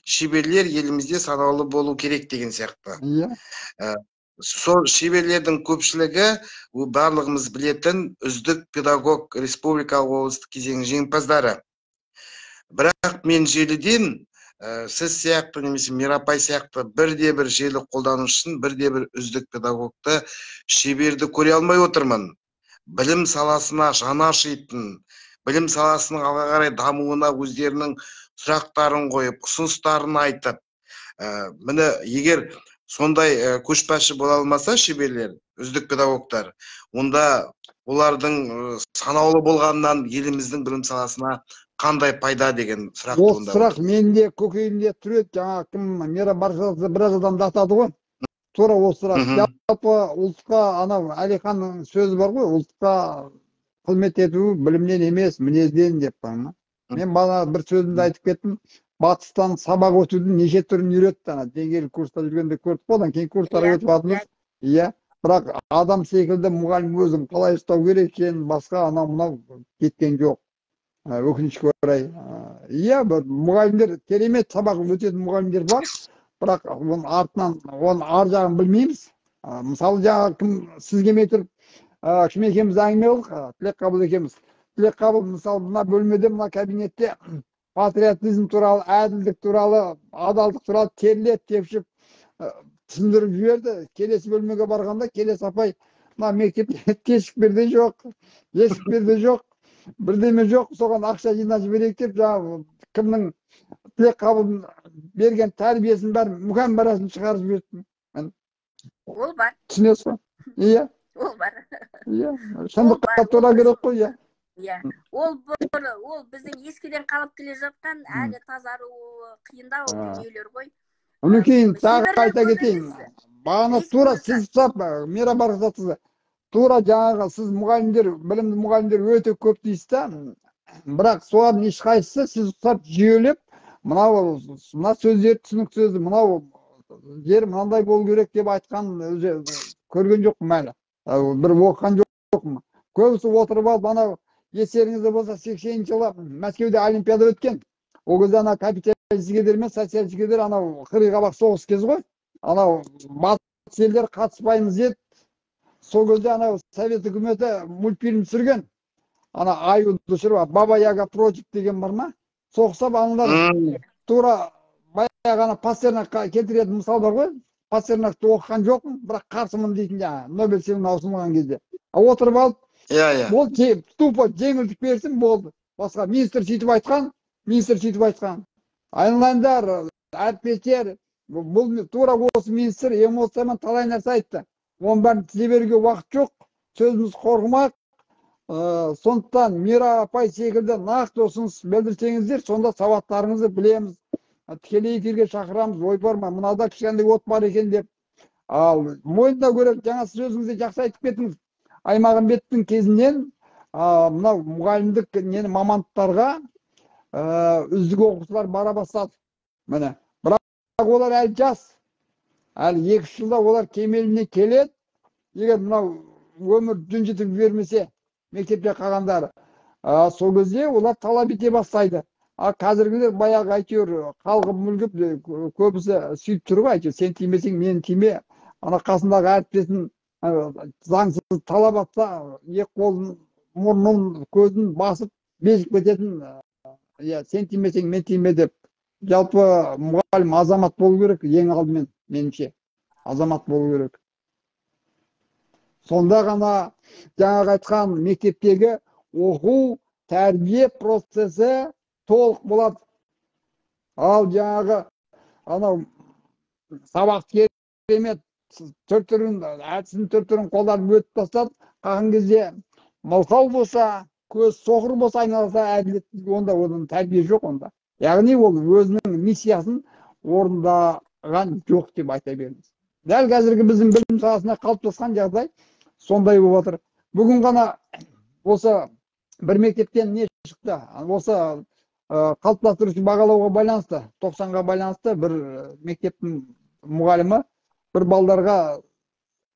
шеберлер елімізде санаулы болу керек деген сияқты. Иә. Сол шеберлердің көпшілігі барлығымыз білетін үздік педагог республикалық облыстық кезеңінің жеңімпаздары. Бірақ мен желіден сіз сияқты немесе Мейрам апай сияқты бірде-бір желі қолданушысын, бірде-бір үздік педагогты, шеберді көре алмай отырмын. Білім саласына жаны ашитын, білім саласының алға қарай дамуына өздерінің сұрақтарын қойып, ұсыныстарын айтып, міне егер сондай көшбасшы бола алмаса шеберлер, үздік педагогтар, онда олардың санаулы болғанынан еліміздің білім саласына қандай пайда деген сұрақ туындап отыр. Ол сұрақ менде көкейімде тұр еді, жаңа кім Мейрам Баршасы біраз адамды атады ғой. Тура осы сұрақ. Жалпы ұлтқа, анау Әлиханның сөзі бар ғой, ұлтқа қызмет ету білімнен емес, мінезден деп. Мен бағана бір сөзімді айтып кеттім. Батыстан сабақ өтудің неше түрін үйретті, ана деңгейлік курста жүргенде көрдік қой, одан кейін курстарға өтіп жатырмыз. Иә, бірақ адам секілді мұғалім өзін қалай ұстау керек екенін басқа анау мынау кеткен жоқ. Өкінішке орай. Иә, бір мұғалімдер керемет сабақ өтетін мұғалімдер бар, бірақ оның артынан, оның ар жағын білмейміз. Мысалы, жаңа кім сіз келмей тұрып, кім екеуміз әңгіме қылдық, Тілекқабыл екеуміз. Тілекқабыл, мысалы, мына бөлмеде, мына кабинетте патриотизм туралы, әділдік туралы, адалдық туралы терлеп тепшіп Түсіндіріп жіберді. Келесі бөлмеге барғанда келесі апай, мына мектепте тесік бірде жоқ, есік бірде жоқ, бірдеме жоқ, соған ақша жинап жіберейік деп, жаңағы кімнің Тілек Қабылдың берген тәрбиесін бәрін, мүкәммәрасын шығарып жіберді. Ол бар. Түсінесіз ба? Иә. Ол бар. Иә, шындыққа тура керек қой, иә. Иә. Ол біздің ескіден қалып келе жатқан, әлі тазаруы қиындау дүниелер ғой. Одан кейін тағы айта кетейін. Бағана тура сіз ұқсап, Мира Барқызатқызы, тура жаңағы сіз мұғалімдер, білімді мұғалімдер өте көп дейсіз да, бірақ солардың ешқайсысы сіз ұқсап жүйелеп, мынау мына сөздер түсінік сөзі, мынау жер мынандай болу керек деп айтқан өзі көрген жоқпын әлі. Бір оқыған жоқпын. Көбісі отырып алып, анау естеріңізде болса, 80-ші жылы Мәскеуде олимпиада өткен. Ол кезде ана капиталистік елдер мен социалистік елдер анау қырғи-қабақ соғыс кезі ғой. Анау батыс елдер қатыспаймыз деді. Сол кезде анау Совет үкіметі мультфильм түсірген. Ана аюды түсіріп, Баба Яга против деген бар ма? Соғысып аналар тура баяғы ана Пастернакқа келтіретін мысал бар ғой. Пастернакты оқыған жоқпын, бірақ қарсымын дейтін жаңағы Нобель сыйлығына ұсынылған кезде. Отырып алып, иә. Ол тупо жеңілдік берсін болды. Басқа министр сөйтіп айтқан, министр сөйтіп айтқан. Айналайындар, әріптестер, бұл тура осы министр эмоциямен талай нәрсе айтты. Оның бәрін тізе беруге уақыт жоқ, сөзіміз қорғымақ. Сондықтан Мира апай секілді нақты ұсыныс білдірсеңіздер, сонда сауаттарыңызды білеміз. Тікелей эфирге шақырамыз, ой барма, мынада кішкентай от бар екен деп. Ал мойындау керек, жаңа сіз өзіңіз де жақсы айтып кеттіңіз. Аймағамбеттің кезінен мынау мұғалімдік нені мамандықтарға үздік оқушылар бара бастады. Міне, бірақ олар әлі жас. Әлі 2 жылда олар кемеліне келеді. Егер мынау өмір жүнжітіп жібермесе мектепте қалғандары, сол кезде олар талап ете бастайды. А қазіргілер баяғы әйтеуір қалғып мүлгіп, көбісі сөйтіп тұр ғой, әйтеуір сен тимесең мен тиме. Ана қасындағы әріптесін заңсыз талап атса, екі қолын, мұрнын, көзін басып безіп кететін, иә, сен тимесең мен тиме деп. Жалпы мұғалім азамат болу керек, ең алдымен меніңше азамат болу керек. Сонда ғана жаңағы айтқан мектептегі оқу, тәрбие процесі толық болады. Ал жаңағы анау сабақ керемет түр түрін, әдісінің түр түрін қолданып өтіп тастады. Қалған кезде мылқау болса, көз соқыр болса, айналаса әділет, онда оның тәрбие жоқ онда. Яғни ол өзінің миссиясын орындаған жоқ деп айта береміз. Дәл қазіргі біздің білім саласында қалыптасқан жағдай сондай болып отыр. Бүгін ғана осы бір мектептен не шықты? Осы қалыптастырушы бағалауға байланысты, 90-ға байланысты бір мектептің мұғалімі бір балдарға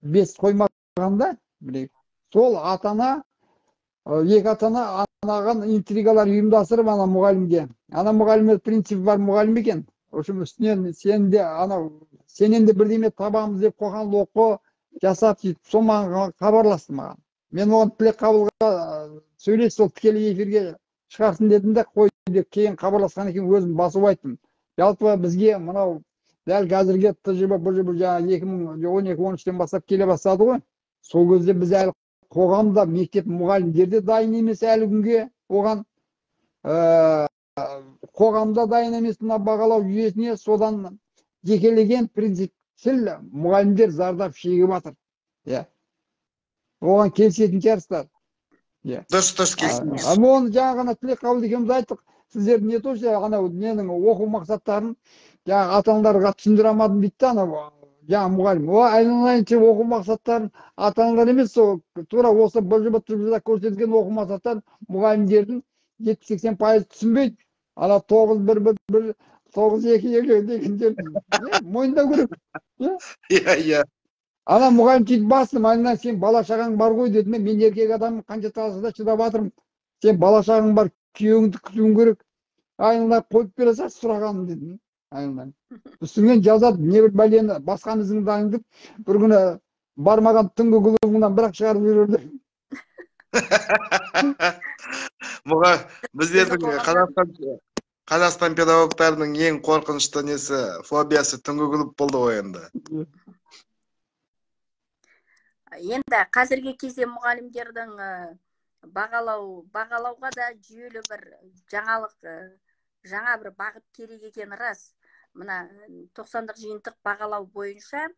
5 қоймағанда, сол ата-ана, екі ата-ана анаған интригалар ұйымдастырып ана мұғалімге. Ана мұғалім принципі бар мұғалім екен. Общем, үстінен сен де анау сенен де бірдеме табамыз деп қоқан лоққы жасап сөйтіп сол маған хабарласты маған. Мен оған Тілек Қабылға сөйлес, сол тікелей эфирге шығарсын дедім де қой деп кейін хабарласқан екен, өзім басып айттым. Жалпы бізге мынау дәл қазіргі ТЖБ, БЖБ жаңа 2012-13-тен бастап келе бастады ғой. Сол кезде біз әлі қоғамда мектеп мұғалімдері де дайын емес әлі күнге оған, қоғамда дайын емес мына бағалау жүйесіне, содан жекелеген принципшіл мұғалімдер зардап шегіп жатыр. Иә. Оған келісетін шығарсыздар. Иә. Дұрыс келісеміз. Оны жаңа ғана Тілек Қабыл екеуміз айттық. Сіздер не то что анау ненің оқу мақсаттарын жаңа ата-аналарға түсіндіре алмадым дейді да анау жаңа мұғалім. О, айналайын оқу мақсаттарын ата-аналар емес, сол тура осы БЖБ ТЖБ-да көрсетілген оқу мақсаттарын мұғалімдердің 70-80% түсінбейді. Ана 9 1 1 1 9 2 2 дегендер мойындау керек. Иә, иә. Ана мұғалім сөйтіп бастым, айналайын сен бала шағаң бар ғой дедім. Мен еркек адаммын, қанша таласа да шыдап жатырмын. Сен бала шағаң бар, күйеуіңді күтуің керек. Айналайын қойып бере салшы сұрағаным дедім. Айналайын. Үстіңнен жазады, не бір бәлені басқан ізіңді аңдып, бір күні бармаған түнгі клубыңнан бірақ шығарып жіберді. Біздердің Қазақстан педагогтарының ең қорқынышты несі, фобиясы түнгі клуб болды ғой енді. Енді қазіргі кезде мұғалімдердің бағалауға да жүйелі бір жаңалық, жаңа бір бағыт керек екені рас. Мына 90-дық жиынтық бағалау бойынша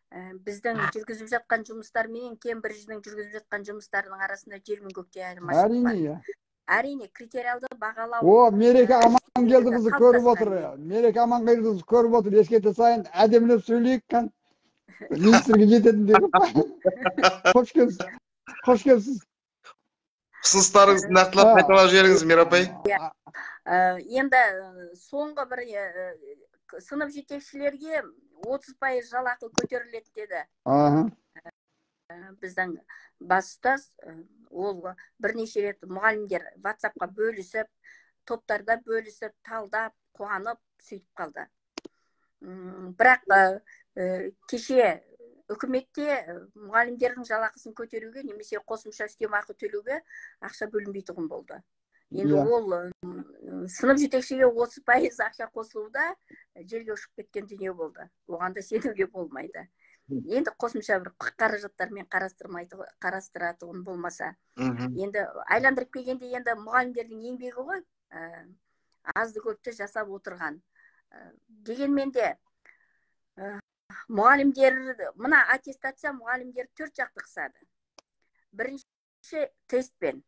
біздің жүргізіп жатқан жұмыстар менен Кембридждің жүргізіп жатқан жұмыстарының арасында жер мен көктей айырмашылық бар. Әрине. Әрине, критериалды бағалау. О, Мереке Амангелдіқызы көріп отыр. Мереке Амангелдіқызы көріп отыр. Ескерте сайын әдемілеп сөйлейік. Министрге жететін деп. Қош келіпсіз. Қош келіпсіз. Ұсыныстарыңызды нақтылап қайталап жіберіңіз, Мира апай. Енді соңғы бір сынып жетекшілерге 30% жалақы көтеріледі деді. Біздің бас ұстаз, ол бірнеше рет мұғалімдер WhatsApp-қа бөлісіп, топтарда бөлісіп, талдап, қуанып, сөйтіп қалды. Бірақ кеше үкіметте мұғалімдердің жалақысын көтеруге немесе қосымша үстемақы төлеуге ақша бөлінбейтұғын болды. Енді ол сынып жетекшіге 30% ақша қосылуда желге ұшып кеткен дүние болды. Оған да сенуге болмайды. Енді қосымша бір қаражаттармен қарастыратұғын болмаса. Енді айландырып келгенде енді мұғалімдердің еңбегі ғой, азды көпті жасап отырған. Дегенмен де мұғалімдер, мына аттестация мұғалімдер төрт жақты қысады. Бірінші тестпен.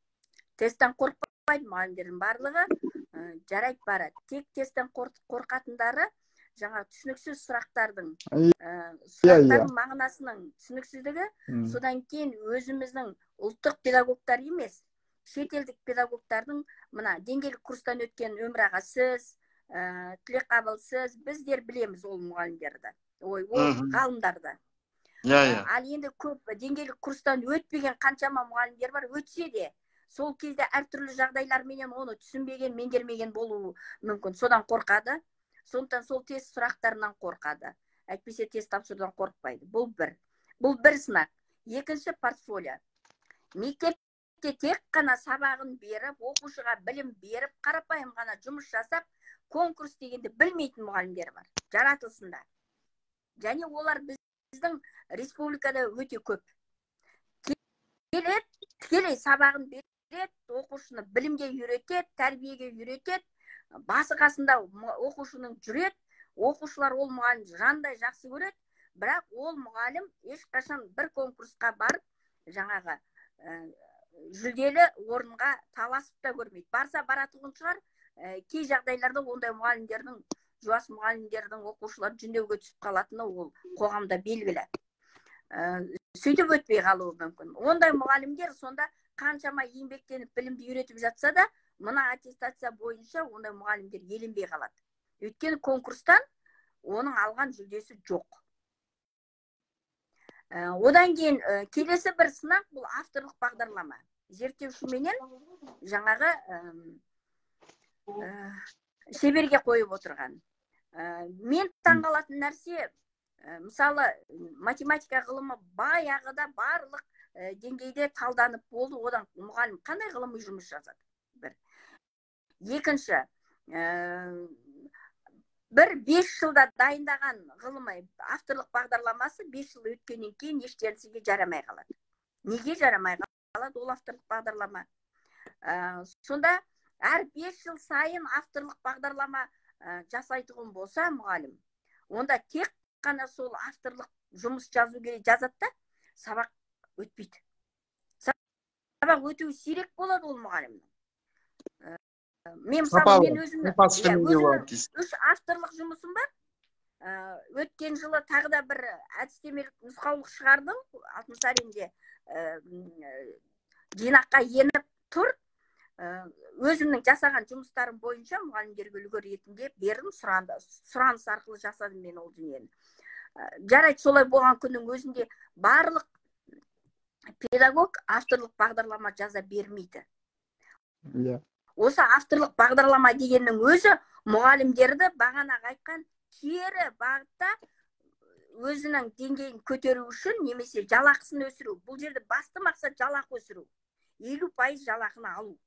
Тесттен қорықпайды мұғалімдердің барлығы, жарайды барады. Тек тесттен қорқатындары жаңа түсініксіз сұрақтардың, сұрақтардың мағынасының түсініксіздігі, содан кейін өзіміздің ұлттық педагогтар емес, шетелдік педагогтардың мына деңгейлік курстан өткен Өмір аға сіз, Тілекқабыл сіз, біздер білеміз ол мұғалімдерді, ой, ол ғалымдарды. Ал енді көп деңгейлік курстан өтпеген қаншама мұғалімдер бар, өтсе де сол кезде әртүрлі жағдайларменен оны түсінбеген, меңгермеген болуы мүмкін. Содан қорқады. Сондықтан сол тест сұрақтарынан қорқады. Әйтпесе тест тапсырудан қорықпайды. Бұл бір. Бұл бір сынақ. Екінші портфолио. Мектепте тек қана сабағын беріп, оқушыға білім беріп, қарапайым ғана жұмыс жасап, конкурс дегенді білмейтін мұғалімдер бар. Жаратылысында. Және олар біздің республикада өте көп. Келеді, тікелей сабағын береді, оқушыны білімге үйретеді, тәрбиеге үйретеді. Басы қасында оқушының жүреді, оқушылар ол мұғалімді жандай жақсы көреді, бірақ ол мұғалім ешқашан бір конкурсқа барып, жаңағы жүлделі орынға таласып та көрмейді. Барса баратұғын шығар, кей жағдайларда ондай мұғалімдердің, жуас мұғалімдердің оқушылар жүндеуге түсіп қалатыны ол қоғамда белгілі. Сөйтіп өтпей қалуы мүмкін. Ондай мұғалімдер сонда қаншама еңбектеніп білімді үйретіп жатса да, мына аттестация бойынша ондай мұғалімдер еленбей қалады. Өйткені конкурстан оның алған жүлдесі жоқ. Одан кейін келесі бір сынақ бұл авторлық бағдарлама. Зерттеушіменен жаңағы шеберге қойып отырған. Мен таңғалатын нәрсе, мысалы, математика ғылымы баяғыда барлық деңгейде талданып болды, одан мұғалім қандай ғылыми жұмыс жазады? Бір. Екінші, бір 5 жылда дайындаған ғылыми авторлық бағдарламасы 5 жыл өткеннен кейін еш нәрсеге жарамай қалады. Неге жарамай қалады ол авторлық бағдарлама? Сонда әр 5 жыл сайын авторлық бағдарлама жасайтұғын болса мұғалім, онда тек қана сол авторлық жұмыс жазу керек, жазады да, сабақ өтпейді. Сабақ өтуі сирек болады ол мұғалімнің. Мен мысалы, мен өзімнің 3 авторлық жұмысым бар. Өткен жылы тағы да бір әдістемелік нұсқаулық шығардым. Алтынсаринде жинаққа еніп тұр. Өзімнің жасаған жұмыстарым бойынша мұғалімдерге үлгі ретінде бердім, сұраныс арқылы жасадым мен ол дүниені. Жарайды, солай болған күннің өзінде барлық педагог авторлық бағдарлама жаза бермейді. Осы авторлық бағдарлама дегеннің өзі мұғалімдерді бағанағы айтқан кері бағытта өзінің деңгейін көтеру үшін немесе жалақысын өсіру. Бұл жерде басты мақсат жалақы өсіру. 50% жалақыны алу.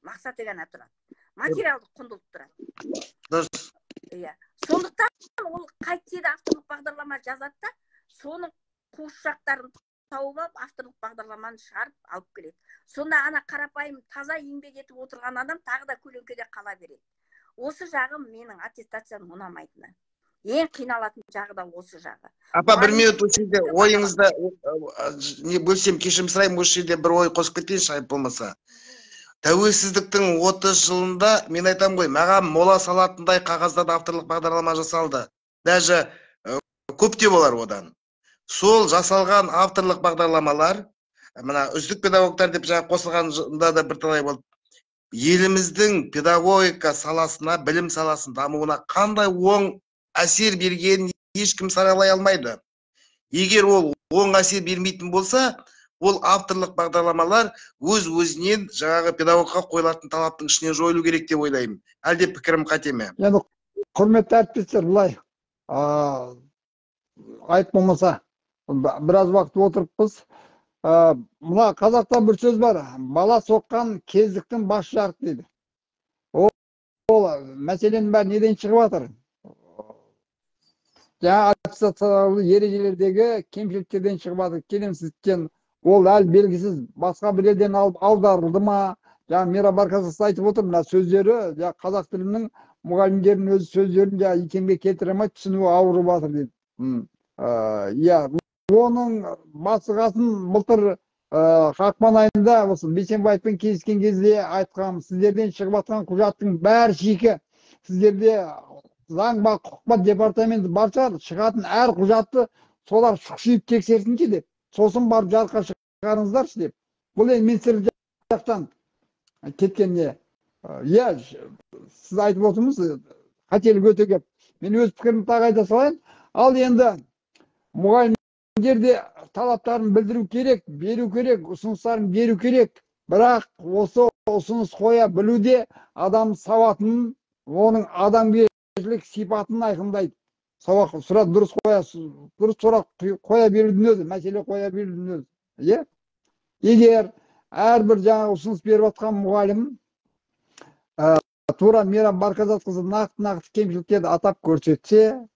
Мақсаты ғана тұрады. Материалдық құндылық тұрады. Дұрыс. Иә. Сондықтан ол қайтсе де авторлық бағдарлама жазады да, соның қуыршақтарын тауып алып, авторлық бағдарламаны шығарып алып келеді. Сонда ана қарапайым таза еңбек етіп отырған адам тағы да көлеңкеде қала береді. Осы жағы менің аттестацияның ұнамайтыны. Ең қиналатын жағы да осы жағы. Апа, бір минут осы жерде ойыңызды не бөлсем, кешірім сұраймын, осы жерде бір ой қосып кетейінші, айып болмаса. Тәуелсіздіктің 30 жылында мен айтамын ғой, маған мола салатындай қағаздан авторлық бағдарлама жасалды. Даже көп те болар одан. Сол жасалған авторлық бағдарламалар, мына үздік педагогтар деп жаңа қосылғанда да бірталай болды. Еліміздің педагогика саласына, білім саласының дамуына қандай оң әсер бергенін ешкім саралай алмайды. Егер ол оң әсер бермейтін болса, ол авторлық бағдарламалар өз-өзінен жаңағы педагогқа қойылатын талаптың ішінен жойылу керек деп ойлаймын. Әлде пікірім қате ме? Енді құрметті әріптестер, былай айып болмаса біраз уақыт отырыппыз. Мына қазақта бір сөз бар, бала соққан кездіктің бас жарық дейді. Ол мәселенің бәрі неден шығып жатыр? Жаңа аттестациялық ережелердегі кемшіліктерден шығып жатыр, келеңсіздіктен. Ол әлі белгісіз, басқа бір елден алып аударылды ма? Жаңа Мира Барқасқызы айтып отыр, мына сөздері, жаңа қазақ тілінің мұғалімдерінің өз сөздерін жаңа икемге келтіре алмай түсінуі ауырып жатыр дейді. Иә, оның басы-қасын былтыр ақпан айында осы Бейсенбаевпен кездескен кезде айтқам, сіздерден шығып жатқан құжаттың бәрі шикі. Сіздерде заң ба, құқық ба департаменті бар шығар, шығатын әр құжатты солар шұқшиып тексерсінші деп, сосын барып жарыққа шығарыңыздаршы деп. Бұл енді министрлік жақтан кеткен не. Иә, сіз айтып отырмыз, қателік өте көп. Мен өз пікірімді тағы айта салайын. Ал енді мұғалімдер де талаптарын білдіру керек, беру керек, ұсыныстарын беру керек. Бірақ осы ұсыныс қоя білу де адам сауатын, оның адамгершілік сипатын айқындайды. Сауат сұрақ дұрыс қоя, дұрыс сұрақ қоя берудің өзі, мәселе қоя берудің өзі. Иә? Егер әрбір жаңа ұсыныс беріп жатқан мұғалім тура Мира Барқазатқызы нақты-нақты кемшіліктерді атап көрсетсе,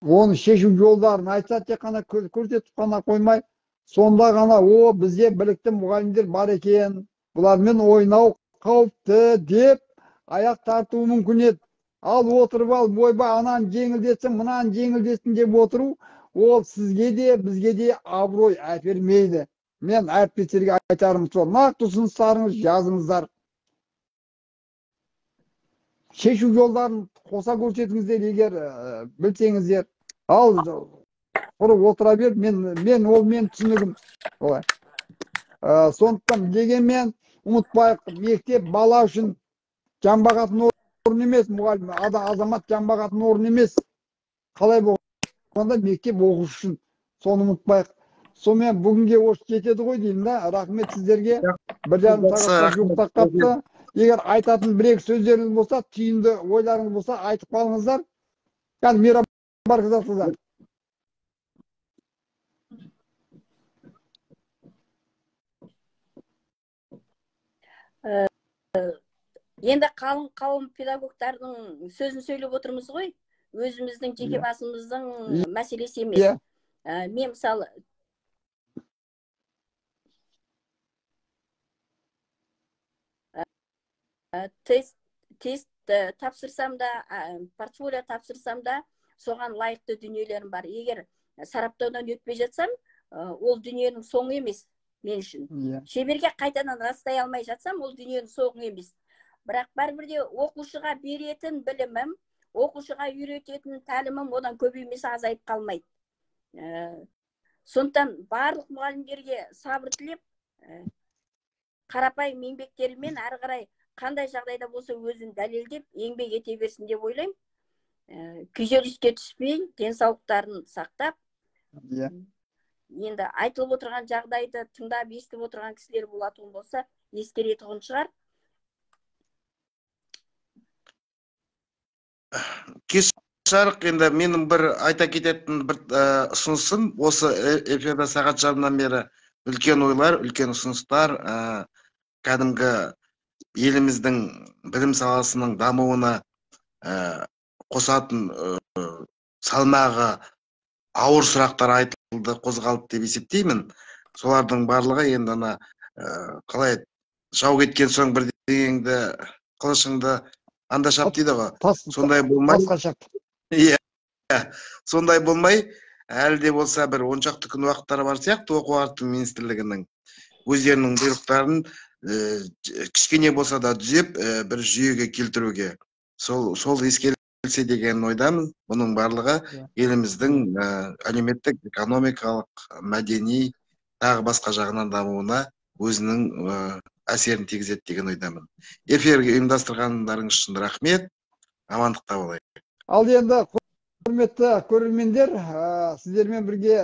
оны шешу жолдарын айтса, тек қана көрсетіп қана қоймай, сонда ғана о, бізде білікті мұғалімдер бар екен, бұлармен ойнау қауіпті деп аяқ тартуы мүмкін еді. Ал отырып алып, ойбай, ананы жеңілдетсін, мынаны жеңілдетсін деп отыру, ол сізге де, бізге де абырой әпермейді. Мен әріптестерге айтарым сол, нақты ұсыныстарыңыз жазыңыздар. Шешу жолдарын қоса көрсетіңіздер, егер білсеңіздер. Ал құры отыра беріп, мен ол мен түсінігім. Олай. Сондықтан дегенмен ұмытпайық, мектеп бала үшін жан бағатын орын емес, мұғалім, азамат жан бағатын орын емес. Қалай болғанда мектеп оқушы үшін, соны ұмытпайық. Сонымен бүгінге осы жетеді ғой деймін да. Рахмет сіздерге. 1,5 сағатқа жуықтап қапты. Егер айтатын бір-екі сөздеріңіз болса, түйінді ойларыңыз болса, айтып қалыңыздар. Кәне Мира Барқазатқызы. Енді қалың қауым педагогтардың сөзін сөйлеп отырмыз ғой. Өзіміздің жеке басымыздың мәселесі емес. Мен мысалы тест тапсырсам да, портфолио тапсырсам да, соған лайықты дүниелерім бар. Егер сараптаудан өтпей жатсам, ол дүниенің соңы емес мен үшін. Шеберге қайтадан растай алмай жатсам, ол дүниенің соңы емес. Бірақ бәрібір де оқушыға беретін білімім, оқушыға үйрететін тәлімім одан көп емес, азайып қалмайды. Сондықтан барлық мұғалімдерге сабыр тілеп, қарапайым еңбектерімен әрі қарай қандай жағдайда болса өзін дәлелдеп, еңбек ете берсін деп ойлаймын. Күйзеліске түспей, денсаулықтарын сақтап, енді айтылып отырған жағдайды тыңдап, естіп отырған кісілер болатын болса, ескеретұғын шығар. Кеш жарық, енді менің бір айта кететін бір ұсынысым, осы эфирде сағат жарымнан бері үлкен ойлар, үлкен ұсыныстар, кәдімгі Еліміздің білім саласының дамуына қосатын салмағы ауыр сұрақтар айтылды, қозғалды деп есептеймін. Солардың барлығы енді ана қалай, жау кеткен соң бірдеңеңді, қылышыңды анда шап дейді ғой. Сондай болмай, тасқа шап. Иә, сондай болмай, әлі де болса бір 10 шақты күн уақыттары бар сияқты оқу ағарту министрлігінің өздерінің бұйрықтарын кішкене болса да түзеп, бір жүйеге келтіруге. Сол ескерілсе деген ойдамын. Бұның барлығы еліміздің әлеуметтік, экономикалық, мәдени, тағы басқа жағынан дамуына өзінің әсерін тигізеді деген ойдамын. Эфирге ұйымдастырғандарыңыз үшін рахмет, амандықта болайық. Ал енді, құрметті көрермендер, сіздермен бірге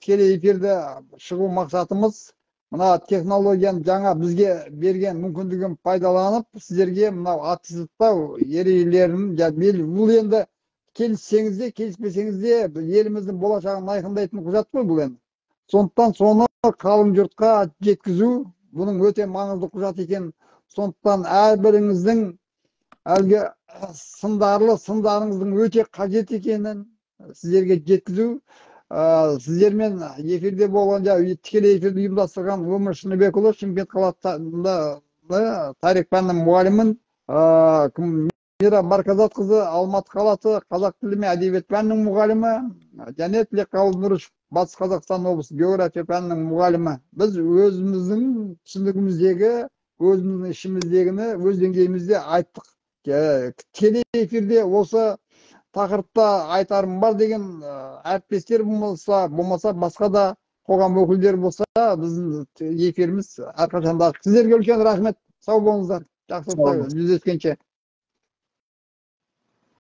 тікелей эфирде шығу мақсатымыз мына технологияның жаңа бізге берген мүмкіндігін пайдаланып, сіздерге мынау аттестаттау ережелерін, бұл енді келіссеңіз де, келіспесеңіз де, еліміздің болашағын айқындайтын құжат қой бұл енді. Сондықтан соны қалың жұртқа жеткізу, бұның өте маңызды құжат екенін, сондықтан әрбіріңіздің әлгі сындарлы сындарыңыздың өте қажет екенін сіздерге жеткізу. Сіздермен эфирде болған, тікелей эфирді ұйымдастырған Өмір Шыныбекұлы, Шымкент қаласында тарих пәнінің мұғалімін, Мира Марказатқызы, Алматы қаласы, қазақ тілі мен әдебиет пәнінің мұғалімі, және Тілекқабыл Нұрышев, Батыс Қазақстан облысы, география пәнінің мұғалімі. Біз өзіміздің түсінігіміздегі, өзіміздің ішіміздегіні өз деңгейімізде айттық. Тікелей эфирде осы тақырыпта айтарым бар деген әріптестер болса, болмаса басқа да қоғам өкілдері болса, біздің эфиріміз әрқашан да ашық. Сіздерге үлкен рахмет, сау болыңыздар, жақсылықта жүздескенше.